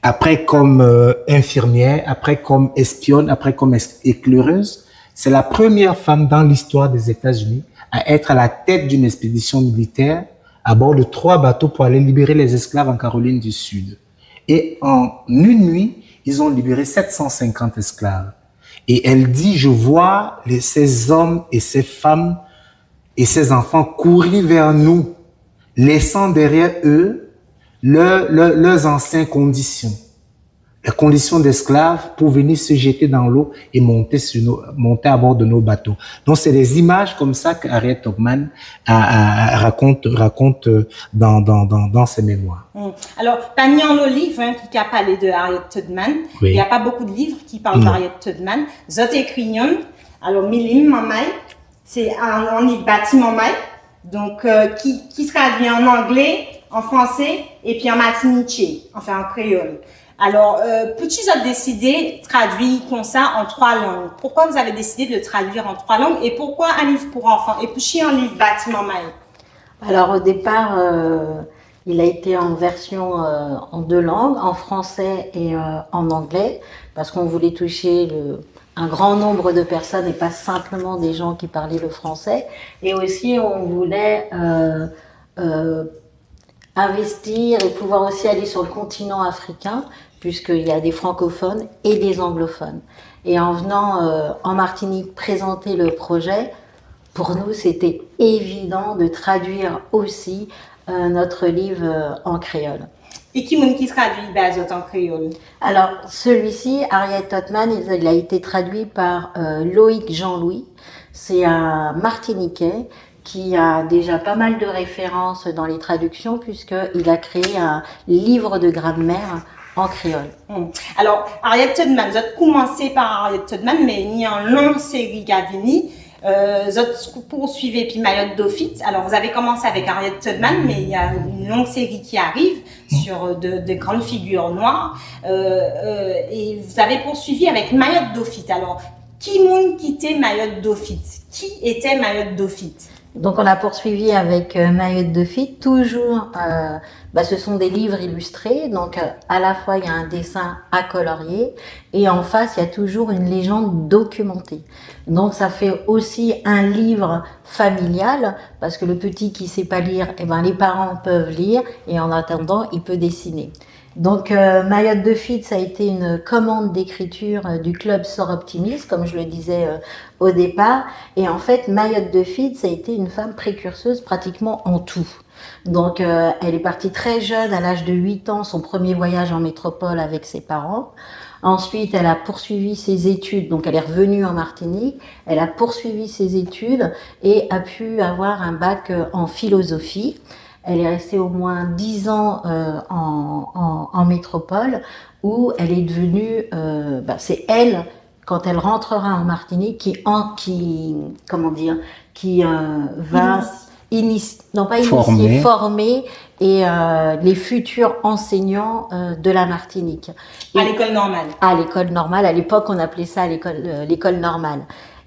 après comme, euh, infirmière, après comme espionne, après comme es-, éclaireuse. C'est la première femme dans l'histoire des États-Unis à être à la tête d'une expédition militaire à bord de trois bateaux pour aller libérer les esclaves en Caroline du Sud. Et en une nuit, ils ont libéré sept cent cinquante esclaves. Et elle dit, je vois les, ces hommes et ces femmes et ces enfants courir vers nous, laissant derrière eux leur, leur, leurs anciennes conditions, la condition d'esclave pour venir se jeter dans l'eau et monter sur nos, monter à bord de nos bateaux. Donc, c'est des images comme ça que Harriet Tubman a, a, a raconte, raconte, euh, dans, dans, dans, dans ses mémoires. Hmm. Alors, pa ni anlo liv, hein, ki, ki ka palé de Harriet Tubman. Oui. Il y a pas beaucoup de livres qui parlent d'Harriet Tubman. Zot ékri yonn. Alors, mi li, manmay. Sé an, an liv ba ti manmay, donk, euh, ki, ki tradui an anglé, an fransé, épi an matinitjé, anfen, an kréyol. Alò, euh, poutji zot désidé tradui konsa an twa lang ? Pourquoi vous avez décidé de le traduire en trois langues ? Et pourquoi un livre pour enfants ? É poutji an liv ba ti manmay ? Alors, au départ, euh, il a été en version, euh, en deux langues, en français et, euh, en anglais, parce qu'on voulait toucher le, un grand nombre de personnes et pas simplement des gens qui parlaient le français. Et aussi, on voulait, euh, euh, investir et pouvoir aussi aller sur le continent africain, puisqu'il y a des francophones et des anglophones. Et en venant, euh, en Martinique présenter le projet, pour nous, c'était évident de traduire aussi, euh, notre livre, euh, en créole. É ki moun ki tradui ba zot an kréyol ? Alors, celui-ci, Harriet Tubman, il, il a été traduit par, euh, Loïc Jean-Louis. C'est un Martiniquais qui a déjà pas mal de références dans les traductions, puisqu'il a créé un livre de grammaire en créole. Hmm. Alò, Harriet Tubman, zot koumansé pa Harriet Tubman, mé ni an long séri ki ka vini. Euh, zot poursuiv épi Mayotte Dauphite. Alors, vous avez commencé avec Harriet Tubman, mais il y a une longue série qui arrive sur, euh, de, de grandes figures noires. Euh, euh, et vous avez poursuivi avec Mayotte Dauphite. Alors, ki moun ki té Mayotte Dauphite ? Qui était Mayotte Dauphite ? Donc, on a poursuivi avec, euh, Mayotte Dauphite, toujours, euh, bah, ce sont des livres illustrés, donc, euh, à la fois, il y a un dessin à colorier, et en face, il y a toujours une légende documentée. Donc, ça fait aussi un livre familial, parce que le petit qui sait pas lire, eh ben, les parents peuvent lire, et en attendant, il peut dessiner. Donc, euh, Mayotte Dauphite, ça a été une commande d'écriture, euh, du club Soroptimist, comme je le disais, euh, au départ. Et en fait, Mayotte Dauphite, ça a été une femme précurseuse pratiquement en tout. Donc, euh, elle est partie très jeune, à l'âge de huit ans, son premier voyage en métropole avec ses parents. Ensuite, elle a poursuivi ses études, donc elle est revenue en Martinique, elle a poursuivi ses études et a pu avoir un bac, euh, en philosophie. Elle est restée au moins dix ans, euh, en, en, en métropole, où elle est devenue, euh, bah, c'est elle, quand elle rentrera en Martinique, qui, en, qui, comment dire, qui, euh, va initie, non pas initier, former, former et, euh, les futurs enseignants, euh, de la Martinique. Et à l'école normale. À l'école normale. À l'époque, on appelait ça l'école, euh, l'école normale.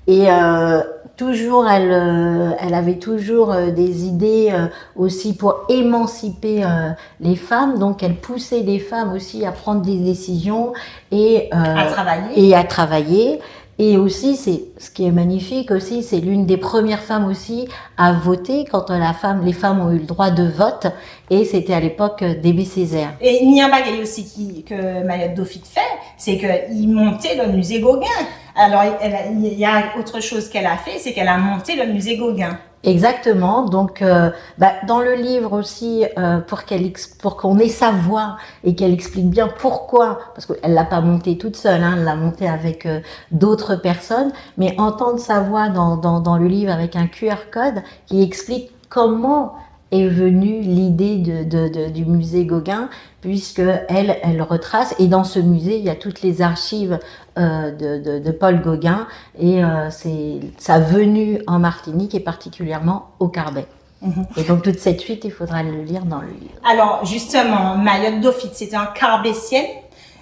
Et, euh, toujours, elle, euh, elle avait toujours, euh, des idées, euh, aussi pour émanciper, euh, les femmes. Donc, elle poussait les femmes aussi à prendre des décisions et, euh, à travailler. Et à travailler. Et aussi, c'est, ce qui est magnifique aussi, c'est l'une des premières femmes aussi à voter quand la femme, les femmes ont eu le droit de vote. Et c'était à l'époque d'Aimé Césaire. É ni an bagay osi ki, ke Mayotte Dauphite fè, sé ke i monté le musée Gauguin. Alors, elle a, il y a autre chose qu'elle a fait, c'est qu'elle a monté le musée Gauguin. Exactement. Donc, euh, bah, dans le livre aussi, euh, pour qu'elle ex-, pour qu'on ait sa voix et qu'elle explique bien pourquoi, parce qu'elle l'a pas monté toute seule, hein, elle l'a monté avec, euh, d'autres personnes, mais entendre sa voix dans, dans, dans le livre avec un Q R code qui explique comment est venue l'idée de, de, de, du musée Gauguin, puisque elle, elle retrace, et dans ce musée, il y a toutes les archives, euh, de, de, de Paul Gauguin, et, euh, c'est sa venue en Martinique, et particulièrement au Carbet. Mhm. Et donc, toute cette suite, il faudra le lire dans le livre. Alors, justement, Mayotte Dauphite, c'est un Carbétienne,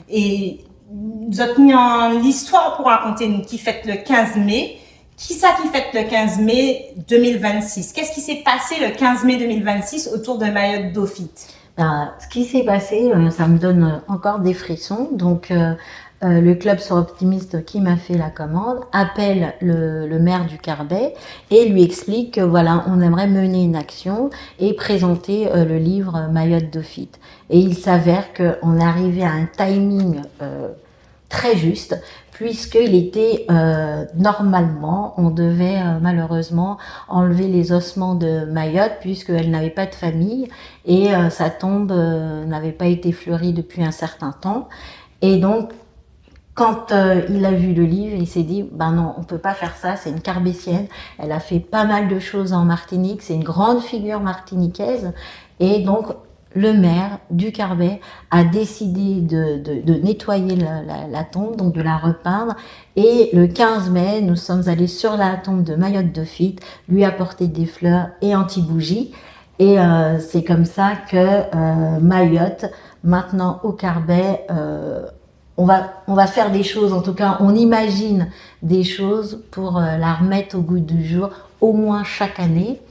et zot ni an istwa pou rakonté nou ki fet le quinze mai. Kisa ki fet le quinze mai deux mille vingt-six ? Qu'est-ce qui s'est passé le quinze mai deux mille vingt-six autour de Mayotte Dauphite ? Ben, ce qui s'est passé, euh, ça me donne, euh, encore des frissons. Donc, euh, euh, le club Soroptimist qui m'a fait la commande appelle le, le maire du Carbet et lui explique que, voilà, on aimerait mener une action et présenter, euh, le livre Mayotte Dauphite. Et il s'avère qu'on arrivait à un timing, euh, très juste, puisqu'il était, euh, normalement, on devait, euh, malheureusement enlever les ossements de Mayotte, puisqu'elle n'avait pas de famille et, euh, sa tombe, euh, n'avait pas été fleurie depuis un certain temps. Et donc, quand euh, il a vu le livre, il s'est dit, ben non, on peut pas faire ça, c'est une Carbétienne, elle a fait pas mal de choses en Martinique, c'est une grande figure martiniquaise, et donc le maire du Carbet a décidé de, de, de nettoyer la, la, la tombe, donc de la repeindre, et le quinze mai, nous sommes allés sur la tombe de Mayotte Dauphite, lui apporter des fleurs et un petit bougie, et euh, c'est comme ça que euh, Mayotte, maintenant au Carbet, euh, on va, on va faire des choses, en tout cas, on imagine des choses pour euh, la remettre au goût du jour, au moins chaque année.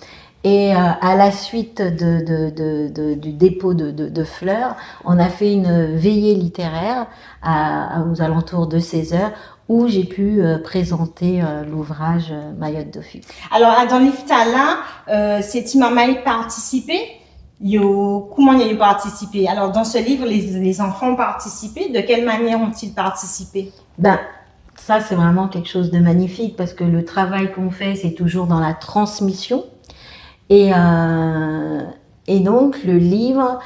Et euh, à la suite de, de, de, de, du dépôt de, de, de fleurs, on a fait une veillée littéraire à, aux alentours de seize heures où j'ai pu euh, présenter euh, l'ouvrage euh, Mayotte Dauphite. Alò, adan liv-tala, euh, sé ti manmay ki patisipé ? Yo, kouman yo patisipé ? Alors, dans ce livre, les, les enfants ont participé. De quelle manière ont-ils participé ? Ben, ça, c'est vraiment quelque chose de magnifique parce que le travail qu'on fait, c'est toujours dans la transmission. Et, euh, et donc, le livre,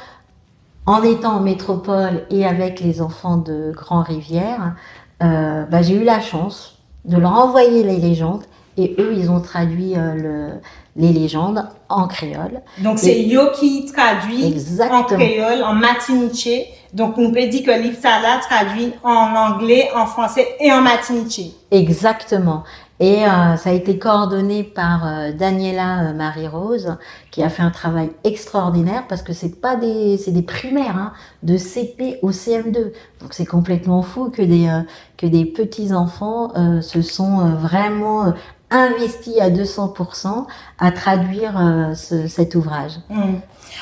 en étant en métropole et avec les enfants de Grand-Rivière, euh, ben, j'ai eu la chance de leur envoyer les légendes et eux, ils ont traduit euh, le, les légendes en créole. Donc, c'est yo qui traduit en créole, en matinitjé. Donc, on peut dire que liv-tala traduit en anglais, en français et en matinitjé. Exactement. Et euh, ça a été coordonné par euh, Daniela euh, Marie-Rose, qui a fait un travail extraordinaire parce que c'est pas des, c'est des primaires, hein, de C P au C M deux. Donc c'est complètement fou que des, euh, que des petits enfants euh, se sont euh, vraiment euh, investis à deux cents pour cent à traduire euh, ce, cet ouvrage. Mm.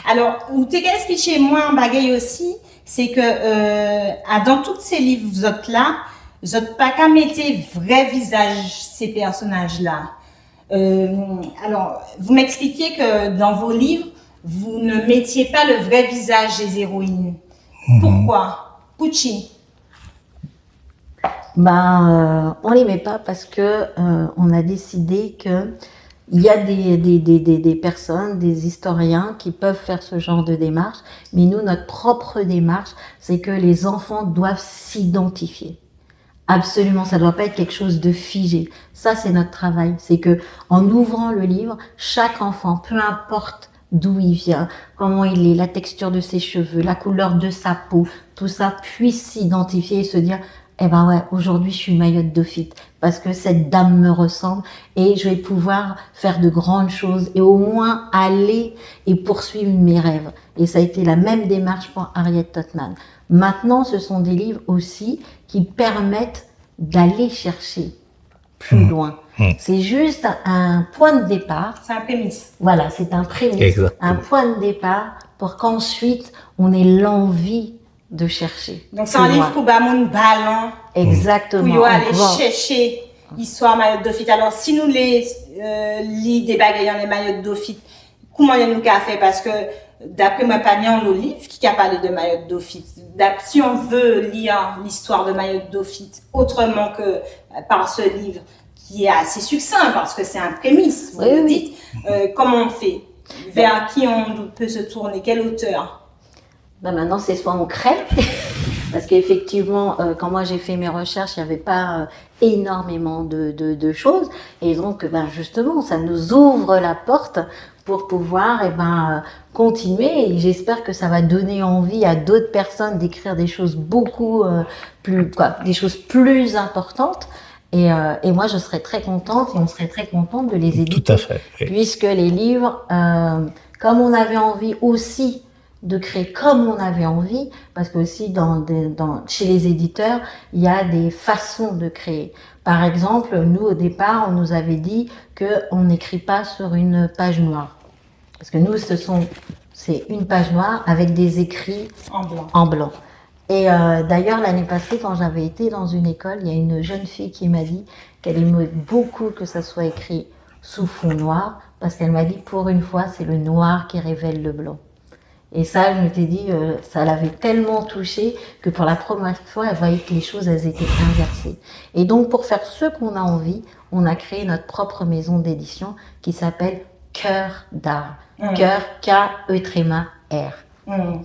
Alors, ou té ka espliké mwen an bagay osi, sé ke euh, adan tout sé liv zot la, zot pa ka mété vré vizaj sé pèsonaj-la. Euh, alors, vous m'expliquiez que dans vos livres, vous ne mettiez pas le vrai visage des héroïnes. Pourquoi ? Poutji ? Ben, euh, on les met pas parce que euh, on a décidé que il y a des, des, des, des, des personnes, des historiens qui peuvent faire ce genre de démarche, mais nous, notre propre démarche, c'est que les enfants doivent s'identifier. Absolument, ça doit pas être quelque chose de figé. Ça, c'est notre travail. C'est que, en ouvrant le livre, chaque enfant, peu importe d'où il vient, comment il est, la texture de ses cheveux, la couleur de sa peau, tout ça, puisse s'identifier et se dire, eh ben ouais, aujourd'hui je suis Mayotte Dauphite parce que cette dame me ressemble et je vais pouvoir faire de grandes choses et au moins aller et poursuivre mes rêves. Et ça a été la même démarche pour Harriet Tubman. Maintenant, ce sont des livres aussi qui permettent d'aller chercher plus loin. C'est juste un point de départ. C'est un prémisse. Voilà, c'est un prémisse, Exactement. Un point de départ pour qu'ensuite on ait l'envie de chercher. Donc c'est un livre pour ba moun balan. Exactement. Pour aller chercher l'histoire Mayotte Dauphite. Alors si nou lé euh, li dé bagay anlè Mayotte Dauphite, kouman nou ka fè ? Parce que d'après moi, pa ni anlo liv ki ka palé de Mayotte Dauphite. Si on veut lire l'histoire de Mayotte Dauphite autrement que par ce livre, qui est assez succinct parce que c'est un prémisse, vous oui, le dites, euh, comment on fait ? Vers qui on peut se tourner ? Quel auteur ? Ben maintenant, c'est soit on crée, parce qu'effectivement, euh, quand moi j'ai fait mes recherches, il n'y avait pas euh, énormément de, de, de, choses. Et donc, ben justement, ça nous ouvre la porte pour pouvoir eh ben, euh, continuer. Et j'espère que ça va donner envie à d'autres personnes d'écrire des choses beaucoup euh, plus, quoi, des choses plus importantes. Et, euh, et moi, je serais très contente, et on serait très content de les éditer. Tout à fait. Oui. Puisque les livres, euh, comme on avait envie aussi de créer comme on avait envie, parce que aussi dans, des, dans, chez les éditeurs, il y a des façons de créer. Par exemple, nous, au départ, on nous avait dit qu'on n'écrit pas sur une page noire. Parce que nous, ce sont, c'est une page noire avec des écrits En blanc. En blanc. Et euh, d'ailleurs, l'année passée, quand j'avais été dans une école, il y a une jeune fille qui m'a dit qu'elle aimait beaucoup que ça soit écrit sous fond noir, parce qu'elle m'a dit, pour une fois, c'est le noir qui révèle le blanc. Et ça, je m'étais dit, euh, ça l'avait tellement touchée que pour la première fois, elle voyait que les choses, elles étaient inversées. Et donc, pour faire ce qu'on a envie, on a créé notre propre maison d'édition qui s'appelle Cœur d'Art. Cœur, K E tréma R. Mm.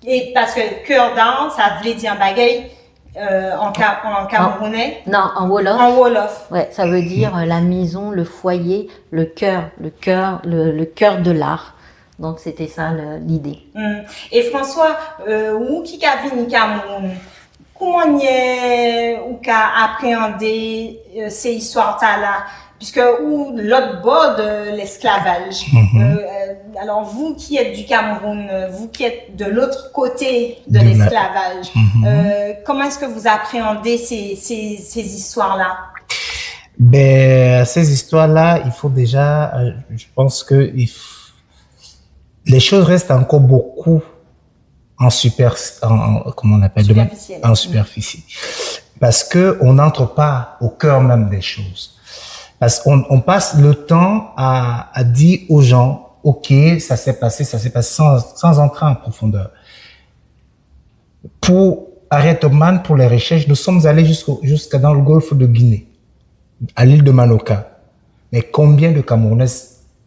É paske kè d'art, sa vlé di an bagay Euh, en, ca- en camerounais. Non, en wolof. En wolof. Ouais, ça veut dire, euh, la maison, le foyer, le cœur, le cœur, le, le cœur de l'art. Donc c'était ça le- l'idée. Hmm. É François, euh, ou ki ka vini Cameroun, kouman ou ka apréandé, euh, sé istwa-tala ? Puisque ou l'autre bord de l'esclavage. Mhm. Euh, euh, alors vous qui êtes du Cameroun, euh, vous qui êtes de l'autre côté de De la- l'esclavage, Mhm. euh, comment est-ce que vous appréhendez ces, ces, ces histoires-là ? Ben, ces histoires-là, il faut déjà, euh, je pense que il f- les choses restent encore beaucoup en super, en, en- comment on appelle, de ma- Superficiel. En superficie. Parce que on n'entre pas au cœur même des choses. Parce qu'on on passe le temps à, à dire aux gens, OK, ça s'est passé, ça s'est passé, sans, sans entrer en profondeur. Pour Harriet Tubman, pour les recherches, nous sommes allés jusqu'au- jusqu'à dans le golfe de Guinée, à l'île de Manoka. Mais combien de Camerounais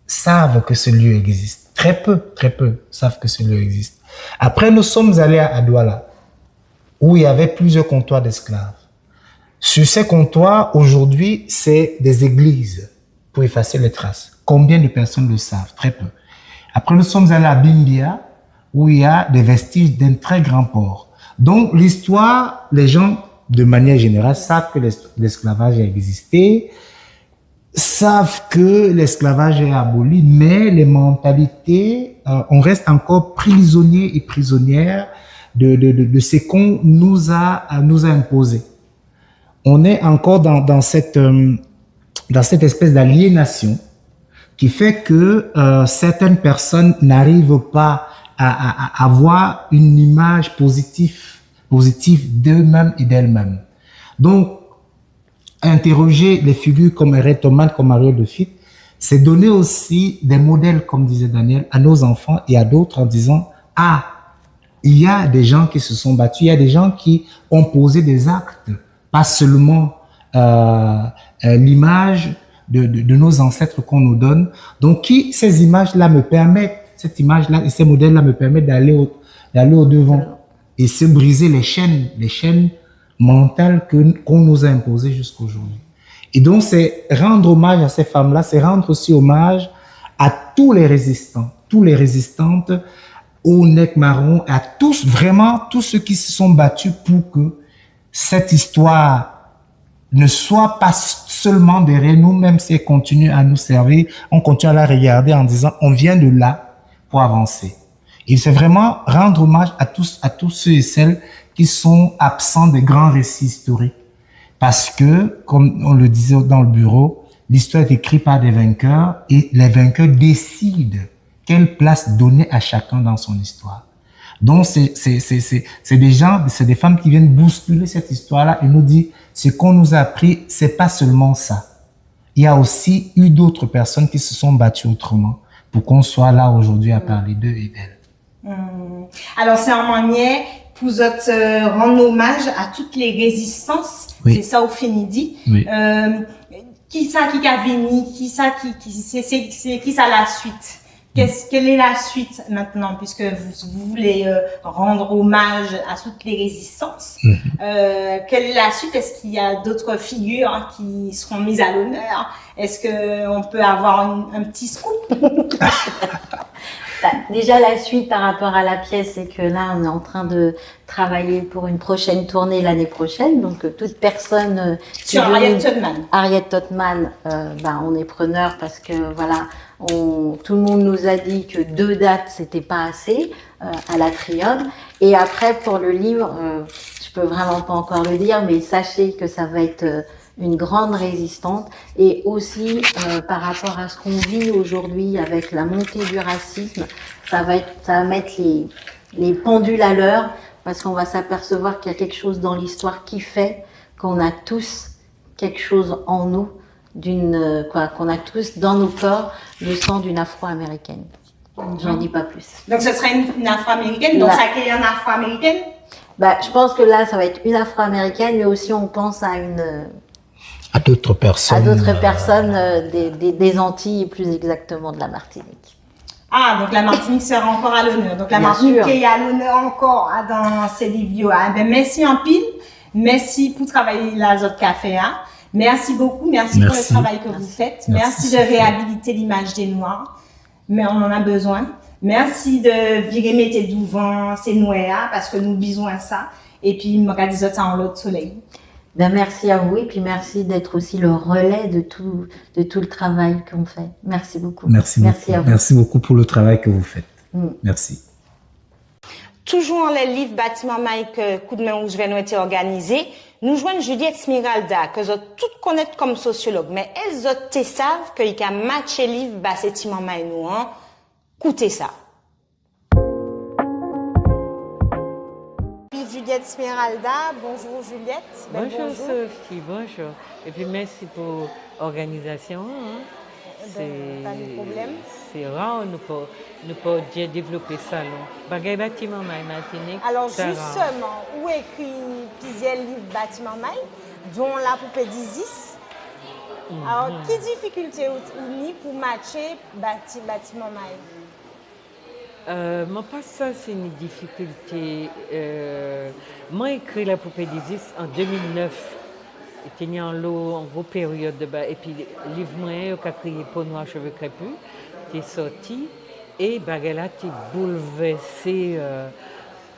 savent que ce lieu existe ? Très peu, très peu savent que ce lieu existe. Après, nous sommes allés à, à Douala, où il y avait plusieurs comptoirs d'esclaves. Sur ces comptoirs, aujourd'hui, c'est des églises pour effacer les traces. Combien de personnes le savent ? Très peu. Après, nous sommes allés à Bimbia, où il y a des vestiges d'un très grand port. Donc, l'histoire, les gens, de manière générale, savent que l'es- l'esclavage a existé, savent que l'esclavage est aboli, mais les mentalités, euh, on reste encore prisonnier et prisonnière de, de, de, de ce qu'on nous a, nous a imposé. On est encore dans, dans cette, euh, dans cette espèce d'aliénation qui fait que, euh, certaines personnes n'arrivent pas à, à, à avoir une image positive, positive d'eux-mêmes et d'elles-mêmes. Donc, interroger les figures comme Harriet Tubman, comme Marion Leffitte, c'est donner aussi des modèles, comme disait Daniel, à nos enfants et à d'autres en disant, ah, il y a des gens qui se sont battus, il y a des gens qui ont posé des actes, pas seulement, euh, euh, l'image de, de, de nos ancêtres qu'on nous donne. Donc, qui ces images-là me permettent, cette image-là et ces modèles-là me permettent d'aller au, d'aller au devant et se briser les chaînes, les chaînes mentales que, qu'on nous a imposées jusqu'aujourd'hui. Et donc, c'est rendre hommage à ces femmes-là, c'est rendre aussi hommage à tous les résistants, tous les résistantes, aux Nègres Marrons, à tous, vraiment, tous ceux qui se sont battus pour que cette histoire ne soit pas seulement derrière nous, même si elle continue à nous servir, on continue à la regarder en disant, on vient de là pour avancer. Et c'est vraiment rendre hommage à tous, à tous ceux et celles qui sont absents des grands récits historiques. Parce que, comme on le disait dans le bureau, l'histoire est écrite par des vainqueurs et les vainqueurs décident quelle place donner à chacun dans son histoire. Donc, c'est, c'est, c'est, c'est, c'est des gens, c'est des femmes qui viennent bousculer cette histoire-là et nous dire, ce qu'on nous a appris, c'est pas seulement ça. Il y a aussi eu d'autres personnes qui se sont battues autrement pour qu'on soit là aujourd'hui à parler d'eux et d'elles. Hmm. Alors, c'est une manière pour zot, euh, rendre hommage à toutes les résistances. Oui. C'est ça, au fini dit. Oui. Euh, kisa ki ka vini, kisa ki, ki, c'est, c'est, c'est kisa la suite ? Qu'est-ce, quelle est la suite maintenant, puisque vous, vous voulez, euh, rendre hommage à toutes les résistances ? Mhm. Euh, quelle est la suite ? Est-ce qu'il y a d'autres figures qui seront mises à l'honneur ? Est-ce que on peut avoir une, un petit scoop ? Bah, déjà, la suite par rapport à la pièce, c'est que là, on est en train de travailler pour une prochaine tournée l'année prochaine. Donc, euh, toute personne, euh, qui Sur veut Harriet nous- Tubman. Harriet Tubman, euh, bah, on est preneur parce que, voilà, on, tout le monde nous a dit que deux dates, c'était pas assez, euh, à l'Atrium. Et après, pour le livre, euh, je peux vraiment pas encore le dire, mais sachez que ça va être, euh, une grande résistante. Et aussi, euh, par rapport à ce qu'on vit aujourd'hui avec la montée du racisme, ça va être, ça va mettre les, les pendules à l'heure, parce qu'on va s'apercevoir qu'il y a quelque chose dans l'histoire qui fait qu'on a tous quelque chose en nous, d'une, euh, quoi, qu'on a tous dans nos corps le sang d'une Afro-Américaine. J'en dis pas plus. Donc, ce serait une, une Afro-Américaine. Donc, là, ça crée une Afro-Américaine ? Bah, je pense que là, ça va être une Afro-Américaine, mais aussi on pense à une, euh, à d'autres personnes, à d'autres, euh, personnes, euh, des, des, des Antilles, et plus exactement de la Martinique. Ah, donc la Martinique sera encore à l'honneur. Donc, la Martinique est à l'honneur encore, hein, dans ces livres. Ah, ben, merci anpil. Mèsi pou travay-la zot ka fè a. Merci beaucoup, merci pour le travail que vous faites. Merci de réhabiliter l'image des Noirs. Mais on en a besoin. Merci de viré mété douvan sé nwè-a, paske nou bizwen sa. Épi, man ka di zot sa an lot soley. Ben, merci à vous et puis merci d'être aussi le relais de tout, de tout le travail qu'on fait. Merci beaucoup. Merci beaucoup. Merci à vous. Merci beaucoup pour le travail que vous faites. Mm. Merci. Toujou anlè liv Bati Manmay ke Koudmen Wouj Vè Nwè té òganizé, nou jwenn Juliette Sméralda, ke zot tout konnet kom sosiolog, men es zot té sav ke i ka matjé liv ba sé ti manmay nou an ? Kouté sa. Juliette Sméralda, bonjour Juliette. Ben, bonjour, bonjour. Sophie, bonjour. Épi mèsi pou òganizasion-an, en. Ben, pa ni pwoblem. Sé ra, nou pa, nou pa djè dévlopé sa, non. Bagay ba ti manmay Matinik, sa ra. Alò, jistèman, ou ékri pliziè liv ba ti manmay, don La poupée d'Isis. Mhm. Alò, ki difikilté ou, ou ni pou matjé ba ti, ba ti manmay ? Euh, man pa sav si ni difikilté, euh, man ékri La poupée d'Isis an dé mil nef. É té ni anlo, an gwo périod de ba, épi liv mwen yo ka kriyé Peau noire, cheveux crépus, té sòti, é bagay-la té boulvèsé, euh,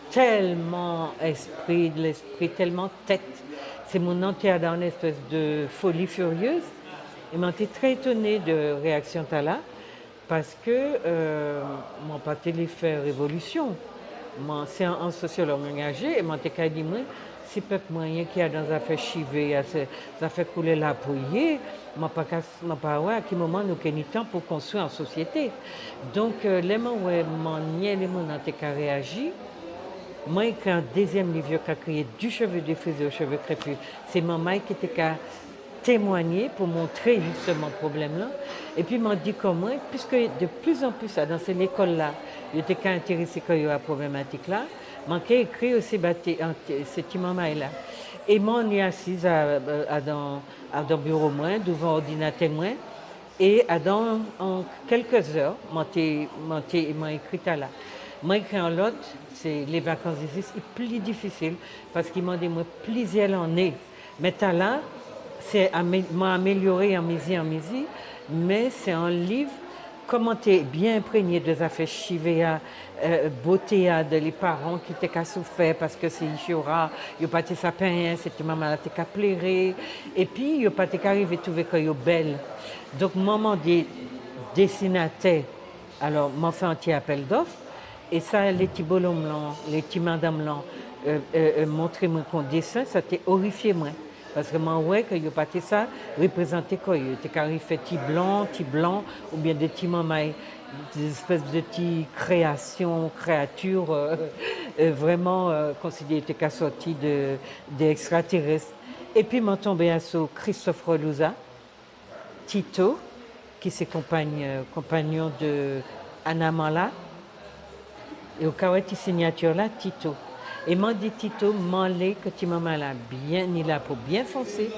telman espri, lespri, telman tet. Sé moun-an té adan an espes de folie furieuse. É man té trè étoné de réaksion-tala. Paske, euh, mwen pa té lé fè révolision. Mwen sé an, an sosiolog angajé, é mwen té ka di mwen, si pep mwen yenki adan zafè chivé, a sé zafè koulè lapo i yé, mwen pa ka, mwen pa wè a ki moman nou ké ni tan pou konstwi an sosiété. Donk, euh, lè mwen wè manniè lé moun-an té ka réaji, mwen ékri an dézièm liv yo ka kriyé Du cheveu défrisé au cheveu crépus. Sé manmay ki té ka témwanyé pou montré jistèman pwoblem-lan. Épi man di kò mwen, piske de plus en plus, adan sé lékol-la, yo té ka entérésé kò yo a pwoblématik-la, man ké ékri osi ba té, an, té, sé ti manmay-la. É man ni asiz a, a, adan, adan biwo mwen, douvan òdinatè mwen, é adan, an kèlkèzè, man té, man té, man ékri tala. Man ékri an lot, sé Les vacances d'Isis, i pli difisil, paske i mandé mwen pliziè lanné. Mé tala, sé amé-, man amélioré anmizi, anmizi, mé sé an liv, kon man té bien enprégné de zafè chivé-a, euh, boté-a, de lé paran ki té ka soufè paske sé ich yo ra, yo pa té sa penyen, sé ti manmay-la té ka pléré, épi yo pa té ka rivé touvé kò yo bel. Donk, man mandé désinatè, alò, man fè an ti apel d'offres, é sa, lé ti bolonm-lan, lé ti madanm-lan, euh, euh, euh, montré mwen kon désen, sa té orifié mwen. Paske man wè ke yo pa té sa réprézanté kò yo. Yo té ka rifè ti blan, ti blan, oubien de ti manmay, dé espes de ti kréasion, kréati, euh, euh, vréman, euh, konsidéré té ka sòti de, de ekstratéres. Épi man tonbé asou Christophe Relouzat, Tito, ki sé konpagn-, konpagnon de Ana Manla. É ou ka wè ti signati-a, Tito. É man di Tito, man lé ke ti manmay-la bien, ni lapo bien fonsé,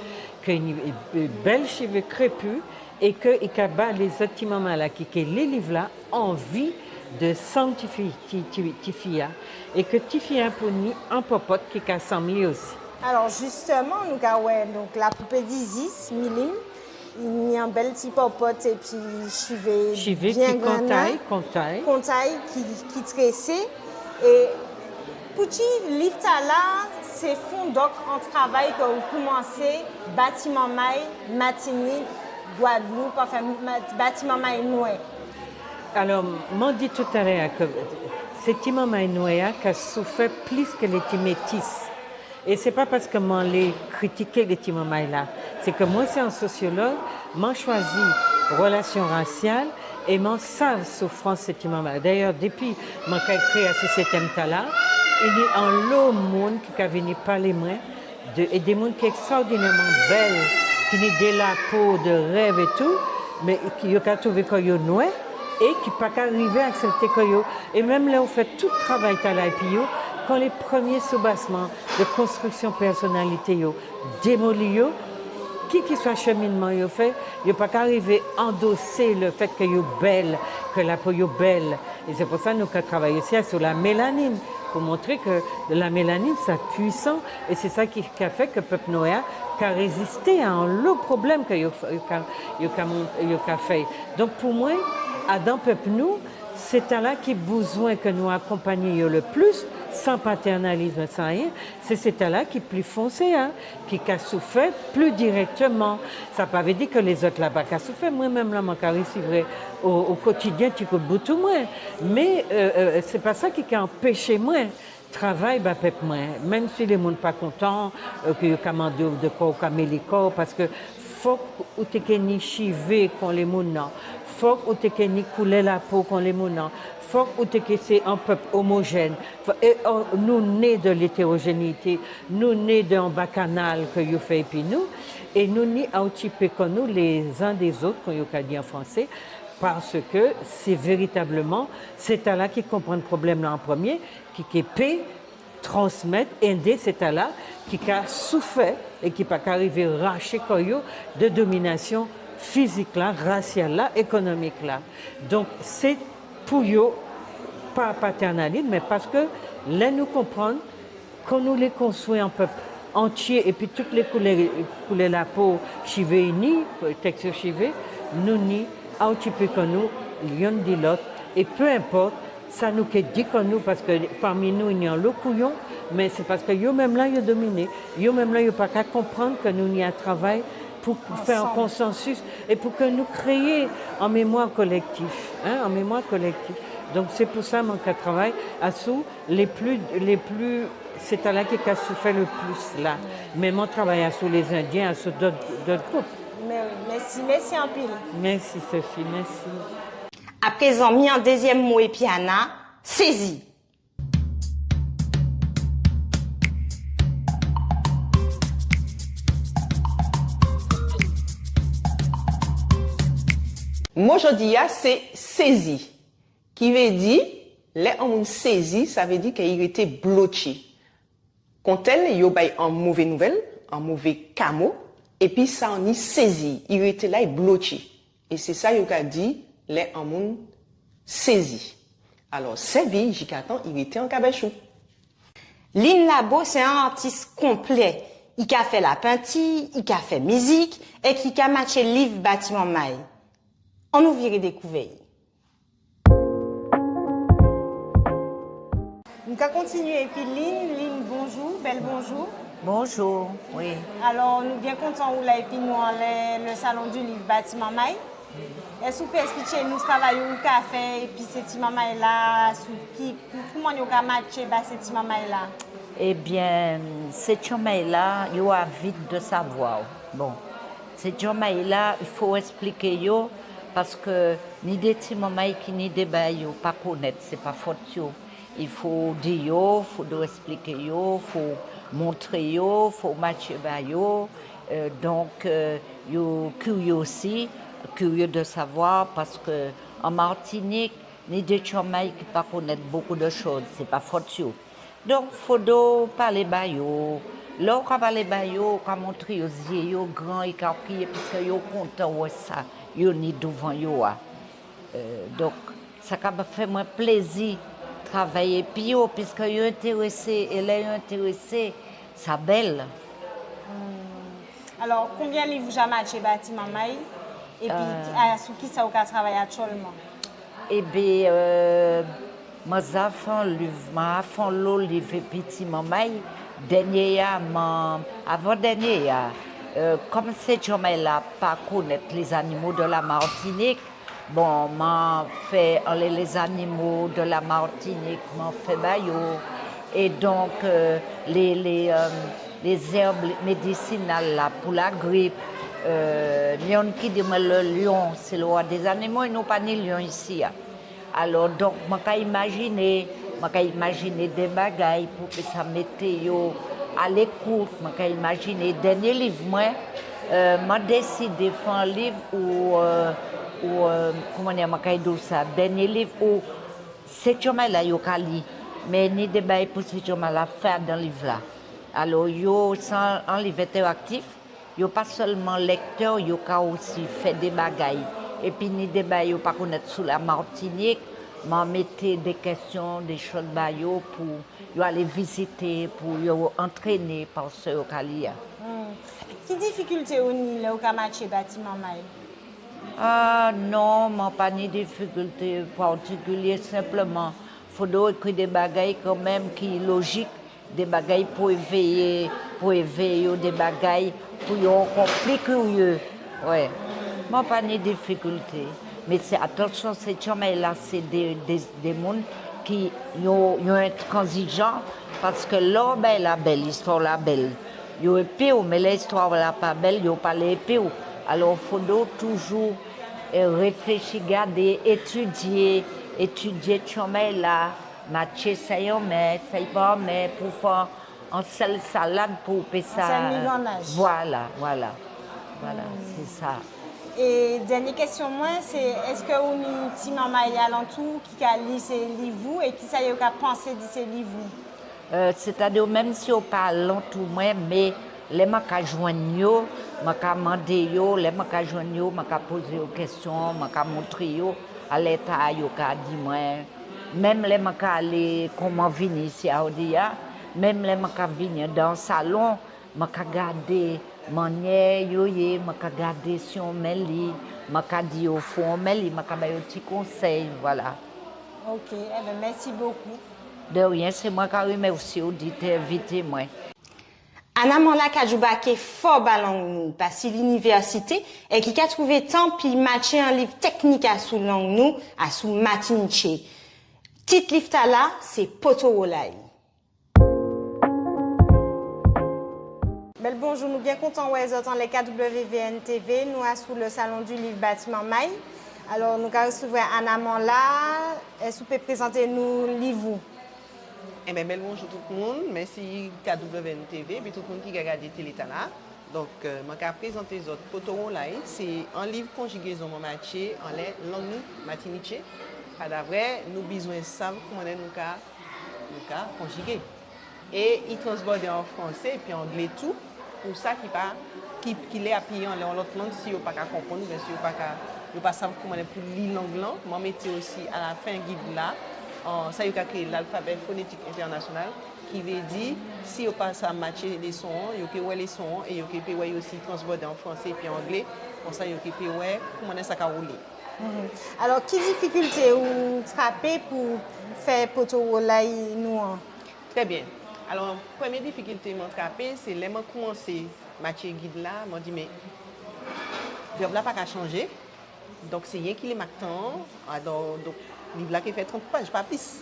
ke ni, é, é, bel chivé krépi, é ke i ka ba lézot ti manmay-la ki ké li liv-la anvi de sanm tifi, ti, ti, tifi-a. É ke tifi-a pou ni an popot ki ka sanm li osi. Alò, jistèman, nou ka wè, donk, La poupée d'Isis, Milim, i ni an bel ti popot épi chivé bien grennen, kontay, kontay ki, ki trésé. É poutji liv-tala, sé fondok an travay ke ou koumansé ba ti manmay Matinik, Gwadloup, anfen, ma-, ba ti manmay nwè. Alò, man di toutalè ke sé ti manmay nwè-a ka soufè plis ke lé ti métis. É sé pa paske man lé kritiké lé ti manmay-la. Sé ke mwen sé an sosiolog, man chwazi rélasion rasial é man sav soufrans sé ti manmay-la. Dayè, dépi man ka ékri asou sé tem-tala, i ni anlo moun ki ka vini palé mwen de, é dé moun ki ekstraòdinèman bel, ki ni dé lapo de rev é tou, mé ki, yo ka touvé kò yo nwè é ki pa ka rivé aksepté kò yo. É menm lè ou fè tout travay-tala épi yo, kan lé prèmié soubasman de konstriksion pèsonalité yo démoli yo, kikiswa chèminman yo fè, yo pa ka rivé andosé le fait ke yo bel, Fè lapo yo bel. É sé pou sa nou ka travay osi asou la mélanine, pou montré ke la mélanine, sa pwisan, é sé sa ki ka fè ke pep nwè-a ka rézisté a anlo pwoblem ke yo, yo ka, yo ka mont-, yo ka fè. Donk, pou mwen, adan pep nou, sé tala ki bizwen ke nou akonpanyé yo le plis, san patènalis, san ayen, sé, sé tala ki pli fonsé, en, ki ka soufè pli direkteman. Sa pa vé di ke lézot-la pa ka soufè. Mwen menm la, mwen ka risivwè o, o kotidien ti kout boutou mwen. Mé, euh, euh, sé pa sa ki ka anpéché mwen travay ba pep mwen. Menm si lé moun pa kontan, euh, ke yo ka mandé'w de kwa ou ka mélé kò'w, paske fok ou té ké ni chivé kon lé moun-lan. Fok ou té ké ni koulè lapo kon lé moun-lan. Fok ou té ké sé an pep omojen. Fo-, é, euh, nou né de l'hétérogénéité, nou né de an bakanal ke yo fè épi nou, é nou ni a okipé kò nou les uns des autres, kon yo ka di an fransé, paske sé véritableman sé tala ki konprann pwoblem-la an prèmié, ki, ki pé transmet, édé sé tala ki ka soufè é ki pa ka rivé raché kò yo de dominasion fizik-la, rasial-la, ékonomik-la. Donk, sé pou yo, pa patènalis, mé paske lè nou konprann, kan nou lé konstwi an pep antié, épi tout lé koulè, koulè lapo, chivé ini, teks yo chivé, nou ni a okipé kò nou, yonn di lot, é pé enpot sa nou ké di kò nou, paske pami nou, ni anlo kouyon, mé sé paske yo menm la, yo dominé. Yo menm la, yo pa ka konprann ke nou ni a travay pou fè an konsansis é pou ke nou kréyé an mémwa kolektif, en, an mémwa kolektif. Donk, sé pou sa mwen ka travay asou lé pli, lé pli, sé tala ki ka soufè le plis la. Mé mwen travay asou lé Zendien, asou dot, dot group. Mé wi, mèsi, mèsi anpil. Mèsi, Sophie, mèsi. Aprézan, mi an dézièm mo épi Ana, sézi. Mo jòdi-a sé sézi, ki vé di, lè an moun sézi, sa vé di ke i rété blotjé. Kontel, yo ba'y an mové nouvel, an mové kamo, épi sa anni sézi, i rété la, i blotjé. É sé sa yo ka di lè an moun sézi. Alò, sèvi'y jikatan i rété an kabech ou. Lynn Labo sé an artis konplè. I ka fè lapenti, i ka fè mizik, é ki ka matjé liv ba ti manmay. Annou viré dékouvè'y. Nou ka kontinié épi Lynn. Lynn, bonjou, bel bonjou. Bonjou, wi. Alò, nou bien kontan ou la épi nou anlè le Salon du Livre ba ti manmay. Es ou pé espliké nou travay ou ka fè épi sé ti manmay-la, sou ki, kouman yo ka matjé ba sé ti manmay-la? Ében, sé ti manmay-la, yo avid de savwa. Bon, sé ti manmay-la, i fo espliké yo, paske ni dé ti manmay ki ni dé bagay yo pa konnet, sé pa fot yo. I fo di yo, fo espliké yo, fo montré yo, fo matjé ba yo. Euh, donk, euh, yo kirié osi, kirié de savwa, paske an Matinik, ni dé ti manmay ki pa konnet bokou de choz, sé pa fot yo. Donk, fodé'w palé ba yo. Lè'w ka palé ba yo, ou ka montré yo zié yo gran, i ka kriyé, piske yo kontan wè sa yo ni douvan yo a. Euh, donk, sa ka fè mwen plézi travay épi yo, piske yo entérésé, é lè yo entérésé, sa bel. Hmm. Alò, konbien liv ou ja matjé ba ti manmay? Épi, euh, asou kisa ou ka travay aktielman? Ében, euh, man ja fè an liv, man ja fè anlo liv épi ti manmay. Dènié-a, man, avan dènié-a, euh, kom sé ti manmay-la pa konnet Les Animaux de la Martinique, bon, man fè anlè Les Animaux de la Martinique, man fè ba yo. É donk, euh, lé, lé, euh, lé zeb médisinal la pou lagrip, euh, ni yonn ki di mwen le lion, c'est le roi des animaux, é nou pa ni lion isi-a. Alò, donk, mwen ka imajiné, mwen ka imajiné dé bagay pou ke sa mété yo a lékout. Mwen ka imajiné dènié liv mwen, euh, mwen désidé fè an liv ou, euh, ou, euh, kouman di, mwen ka di'w sa, dènié liv ou sé ti manmay-la yo ka li, mé ni dé bagay pou sé ti manmay-la fè adan liv-la. Alò, yo, sé an, an liv entèraktif, yo pa selman lektè, yo ka osi fè dé bagay. Épi ni dé bagay yo pa konnet sou Lamatinik, man mété dé kestion, dé choz ba yo pou yo alé vizité, pou yo antréné pa sa yo ka li a. Hmm. Ki difikilté ou ni lè ou ka matjé batiman may ? Ah non, man pa ni difikilté patikilié, senpleman fodré ékri dé bagay kanmenm ki lojik, dé bagay pou évéyé, pou évéyé yo, dé bagay pou yo ankò pli kirié. Wè. Man pa ni difikilté. Mé sé, atansion, sé tjanmay-la, sé dé, dé, dé moun ki yo, yo entranzijan, paske lè bagay-la bel, istwa-la bel, yo épi'w, mé lè istwa-la pa bel, yo pa lé épi'w. Alò, fodré toujou, eh, réfléchi, gadé, étidié, étidié tjanmay-la, matjé sa i enmen, sa i pa enmen, pou fè an sel salad pou pé sa. An sel migannaj. Vwala, vwala. Vwala, sé sa. É dènié kestion mwen, sé, es ou ni ti manmay alantou ki ka li sé liv ou, é kisa yo ka pansé di sé liv ou ? Euh, sétadi, menm si yo pa alantou mwen, mé lè man ka jwenn yo, man ka mandé yo, lè man ka jwenn yo, man ka pozé yo kestion, man ka montré yo, alè-tala yo ka di mwen, menm lè man ka alé, kon man vini isi a jòdi-a, menm lè man ka vini adan salon, man ka gadé manniè yo yé, man ka gadé si yo enmen li, man ka di yo fò yo enmen li, man ka ba yo ti konsey, vwala. Ok, enben, mèsi bokou. De rien, sé mwen ka rimèsié'w di té envité mwen. Anna Manla ka djoubaké fò ba lang nou, pasi linivèsité, é ki ka twouvé tan pou matjé an liv teknik asou lang nou, asou matinitjé. Tit liv-tala, sé Poto Wolay. Bel bonjou, nou bien kontan wè zot anlè K W V N T V, nou asou le Salon du Livre Batiman May. Alò, nou ka risivwè Anna Manla, es ou pé prézanté nou liv ou ? Enben, bel bonjou tout moun. Mèsi K W N T V, épi tout moun ki ka gadé télé-tala. Donk, euh, mwen ka prézanté zot Poto Wolay, sé an liv konjigézon mwen matjé anlè lang nou, matinitjé. Padavrè, nou bizwen sav kouman nou ka, nou ka konjigé. É i transbòdé an fransé épi anglé tou, pou sa ki pa, ki, ki lé apiyé anlè an lot lang, si yo pa ka konprann, oubien si yo pa ka, yo pa sav kouman pou li lang-lan, mwen mété osi alafen gid-la, an, sa yo ka kriyé lalfabè fonétik entènasional, ki vé di, si yo pa sa matjé léson-an, yo ké wè léson-an, é yo ké pé wè osi transbòdé an fransé épi anglé, konsa yo ké pé wè kouman sa ka woulé. Mhm. Alò, ki difikilté ou trapé pou fè Poto Wolay nou an ? Trè bien. Alò, prèmié difikilté mwen trapé, sé lè mwen koumansé matjé gid-la, mwen di, mé vèb-la pa ka chanjé. Donk, sé yenki lé mak tan-an. Alò, donk, liv-la ké fè trant paj, pa plis.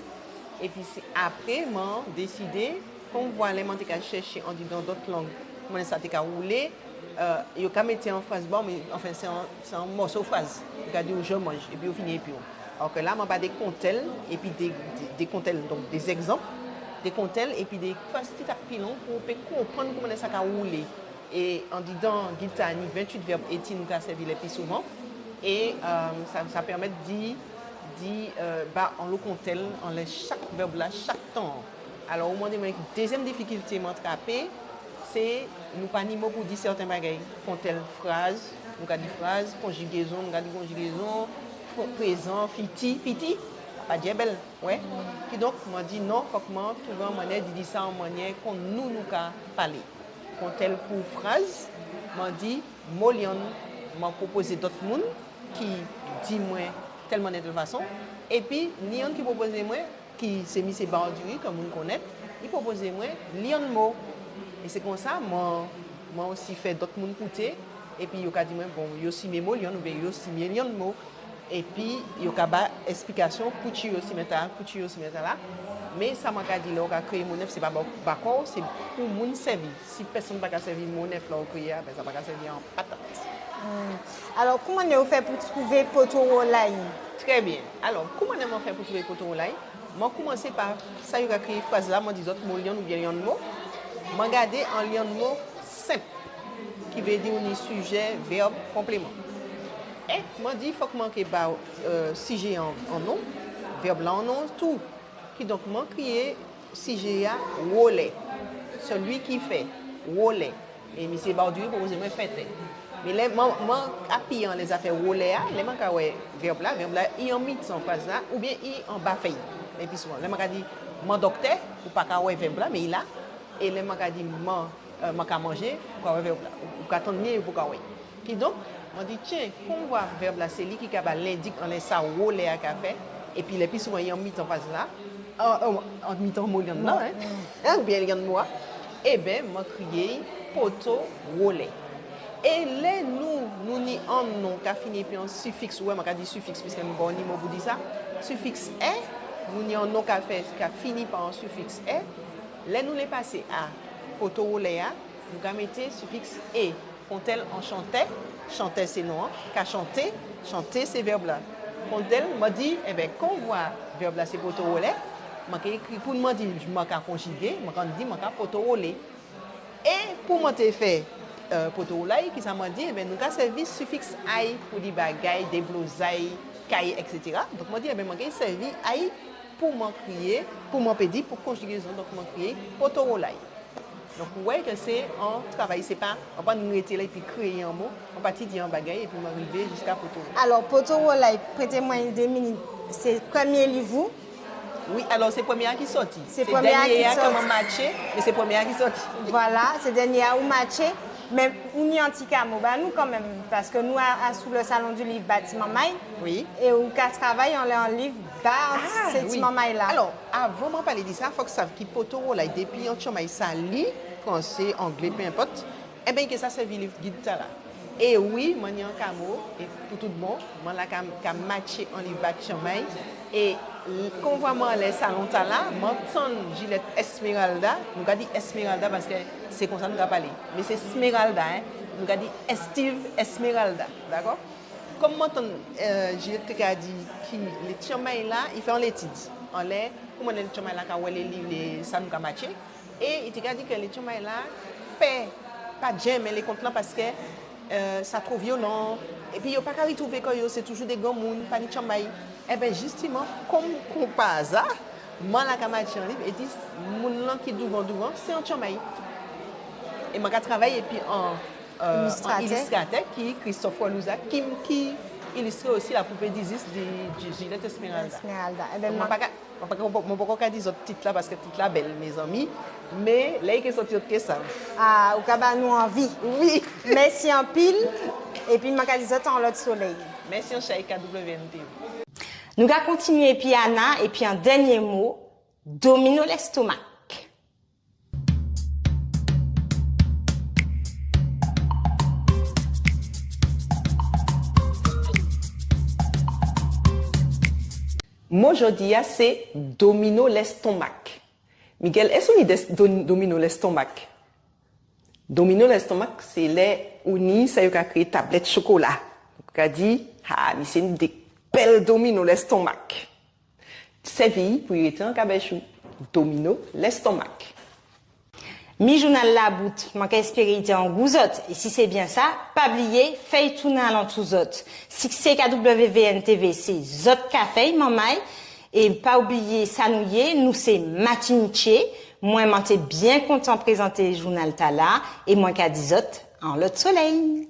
Épi sé apré, mwen désidé, kon mwen vwè lè mwen té ka chèché andidan dot lang, kouman sa té ka woulé, euh, yo ka mété an fraz ba'w, mé, anfen, sé an, sé an mòso fraz. Yo ka di'w, je mange, épi yo fini épi'w. Alò ke la, mwen ba dé kontel, épi dé, dé, dé kontel, donk dé zégzanp, dé kontel, épi dé fraz ti tak pli long pou ou pé konprann kouman sa ka woulé. É andidan gid-tala, ni ventuit vèb éti nou ka sèvi lé pli souvan. É, euh, sa, sa pèmet di, di, euh, ba anlo kontel anlè chak vèb-la, chak tan-an. Alò, ou mandé mwen, dézièm difikilté mwen trapé, sé nou pa ni mo pou di sèten bagay. Kontel fraz, nou ka di fraz, konjigézon, nou ka di konjigézon, pr-, prézan, fiti, fiti, pa djè bel, wè. Kidonk, mwen di non, fok mwen twouvé an manniè di, di sa an manniè kon nou, nou ka palé. Kontel pou fraz, mwen di mo lyann, mwen pwopozé dot moun ki di mwen tel manniè, tel fason. Épi, ni yonn ki pwopozé mwen, ki sé misié Barduri, ke moun konnet, i pwopozé mwen lyann mo. É sé konsa, mwen, mwen osi fè dot moun kouté, épi yo ka di mwen, bon, yo simyé mo lyann, oubien yo simyé lyann mo. Épi, yo ka ba èsplikasion poutji yo simyé tala, poutji yo simyé tala. Mé sa mwen ka di, lè ou ka kréyé mo nef, sé pa ba, ba kò'w, sé pou moun sèvi. Si pèsonn pa ka sèvi mo nef la ou kréyé a, ben, sa pa ka sèvi an patat. Hmm. Alò, kouman ou fè pou twouvé Poto Wolay ? Trè bien. Alò, kouman mwen fè pou twouvé Poto Wolay ? Mwen koumansé pa sa yo ka kriyé fraz-la, mwen di zot mo lyann oubien lyann mo. Mwen gadé an lyann mo senp, ki vé di ou ni sijé, vèb, konpléman. É mwen di, fok mwen ké ba, euh, sijé-a an, an non, vèb-la an non tou. Kidonk, mwen kriyé sijé-a wolè. Celui qui fait, wolè. É misié Barduri pwopozé mwen fètè. Mé lè man, man apiyé anlè zafè wòlè-a, lè man ka wè vèb-la, vèb-la i an mitan fraz-la, oubyen i anba fèy. Lè pli souvan, lè man ka di, man doktè, ou pa ka wè vèb-la, mé i la. É lè man ka di, man, euh, man ka manjé, ou ka wè vèb-la. Ou, ou ka tann li, ou ka wè. Kidonk, man di, tyen, kon ou vwè vèb-la, sé li ki ka ba lendik anlè sa wòlè-a ka fè. Épi lè pli souvan, i an mitan fraz-la, an, an, an mitan mo lyann-lan, en, oubyen lyann mo-a, ében, man kriyé-y poto wòlè. É lè nou, nou ni an non ka fini épi an sifiks, ou wè, man ka di sifiks, piskè nou pa ni mo pou di sa, sifiks è, nou ni an non ka fè, ka fini pa an sifiks è, lè nou lé pasé a poto wòlè-a, nou ka mété sifiks é. Kontèl an chantè, chantè sé non-an, ka chanté, chanté sé vèb-la. Kontèl, man di, ében, kon ou vwè vèb-la sé poto wòlè, man ka ékri, pou man di, man ka konjigé, man ka di, man ka poto wòlé. É pou man té fè, euh, poto wòlay, kisa man di? Ében, nou ka sèvi sifiks ay pou di bagay, déblozay, kay, et cetera. Donk, man di, ében, man ka sèvi ay pou man kriyé, pou man pé di, pou konjigézon, donk man kriyé poto wòlay. Donk, ou wè ke sé an travay, sé pa, an pa rété la épi kréyé an mo, an pati di an bagay, épi man rivé jiska poto wòlay. Alò, poto wòlay, prété mwen dé minit, sé prèmyé liv ou? Wi, alò, sé prèmyé-a ki sòti. Sé prèmyé-a ki sòti. Sé dènyé-a ki man matjé, mé sé prèmyé-a ki sòti. Vwala, sé dènyé-a ou matjé. Mé ou ni an ti kamo ba nou kanmenm, paskè nou a, asou le Salon du Livre ba ti manmay. Wi. É ou ka travay anlè an liv ba sé ti manmay-la. Alò, avan man palé di sa, fòk sav ki poto wòlay, dépi an timanmay sa li, fransé, anglé, peu importe, ében, i ké sa sèvi liv gid-tala. É wi, man ni an kamo, é pou tout bon, man la ka, ka matjé an liv ba timanmay. É l-, kon ou vwè mwen anlè salon-tala, man tann Juliette Esmeralda, nou ka di Esmeralda paskè sé konsa nou ka palé. Mé sé Sméralda, en. Nou ka di Estive Esmeralda, dakò? Kon man tann, euh, Juliette té ka di ki lé timanmay-la, i fè an létid anlè kouman lé timanmay-la ka wè lé liv, lé, sa nou ka matjé. É i té ka di ke lé timanmay-la pè, pa djè enmen lé kont-lan paskè, euh, sa two vyolan. Épi yo pa ka ritouvé kò-yo, sé toujou dé granmoun, pa ni timanmay. Ében, jistiman, kon, kon pa aza, man la ka matjé an liv é di moun-lan ki douvan, douvan, sé an timanmay. É man ka travay épi an, euh, an ilistratè ki Christophe Walouza, ki, ki ilistré osi La Poupée d'Isis di, di Juliette Esmeralda. Esmeralda. Ében, man pa ka Mwen poko, mwen poko ka di zot tit-la paskè tit-la bel, mézanmi. Mé lè i ké sòti, zot ké sav. Ah, ou ka ba nou anvi. Wi. Mèsi anpil. Épi mwen ka di zot an lot soley. Mèsi anchay, K W N T V. Nou ka kontinyé épi Ana, épi an dènyé mo, domino lestomak. Mo jòdi-a sé domino lestonmak. Miguel, es ou ni des, do-, domino lestonmak? Domino lestonmak, sé lè ou ni sa yo ka kriyé tablet chokola. Ou ka di, ah, misié ni dé bel domino lestonmak. Sèvi pou i rété an kabech ou. Domino lestonmak. Mi jounal-la bout, mwen ka espéré i té an gou zot. É si sé bien sa, pa bliyé, fè'y tounen alantou zot. Siksé K W V N T V, sé zot ka fè'y, manmay. É pa oubliyé sa nou yé, nou sé Matinitjé. Mwen, mwen té bien kontan prézanté jounal-tala. É mwen ka di zot, an lot soley.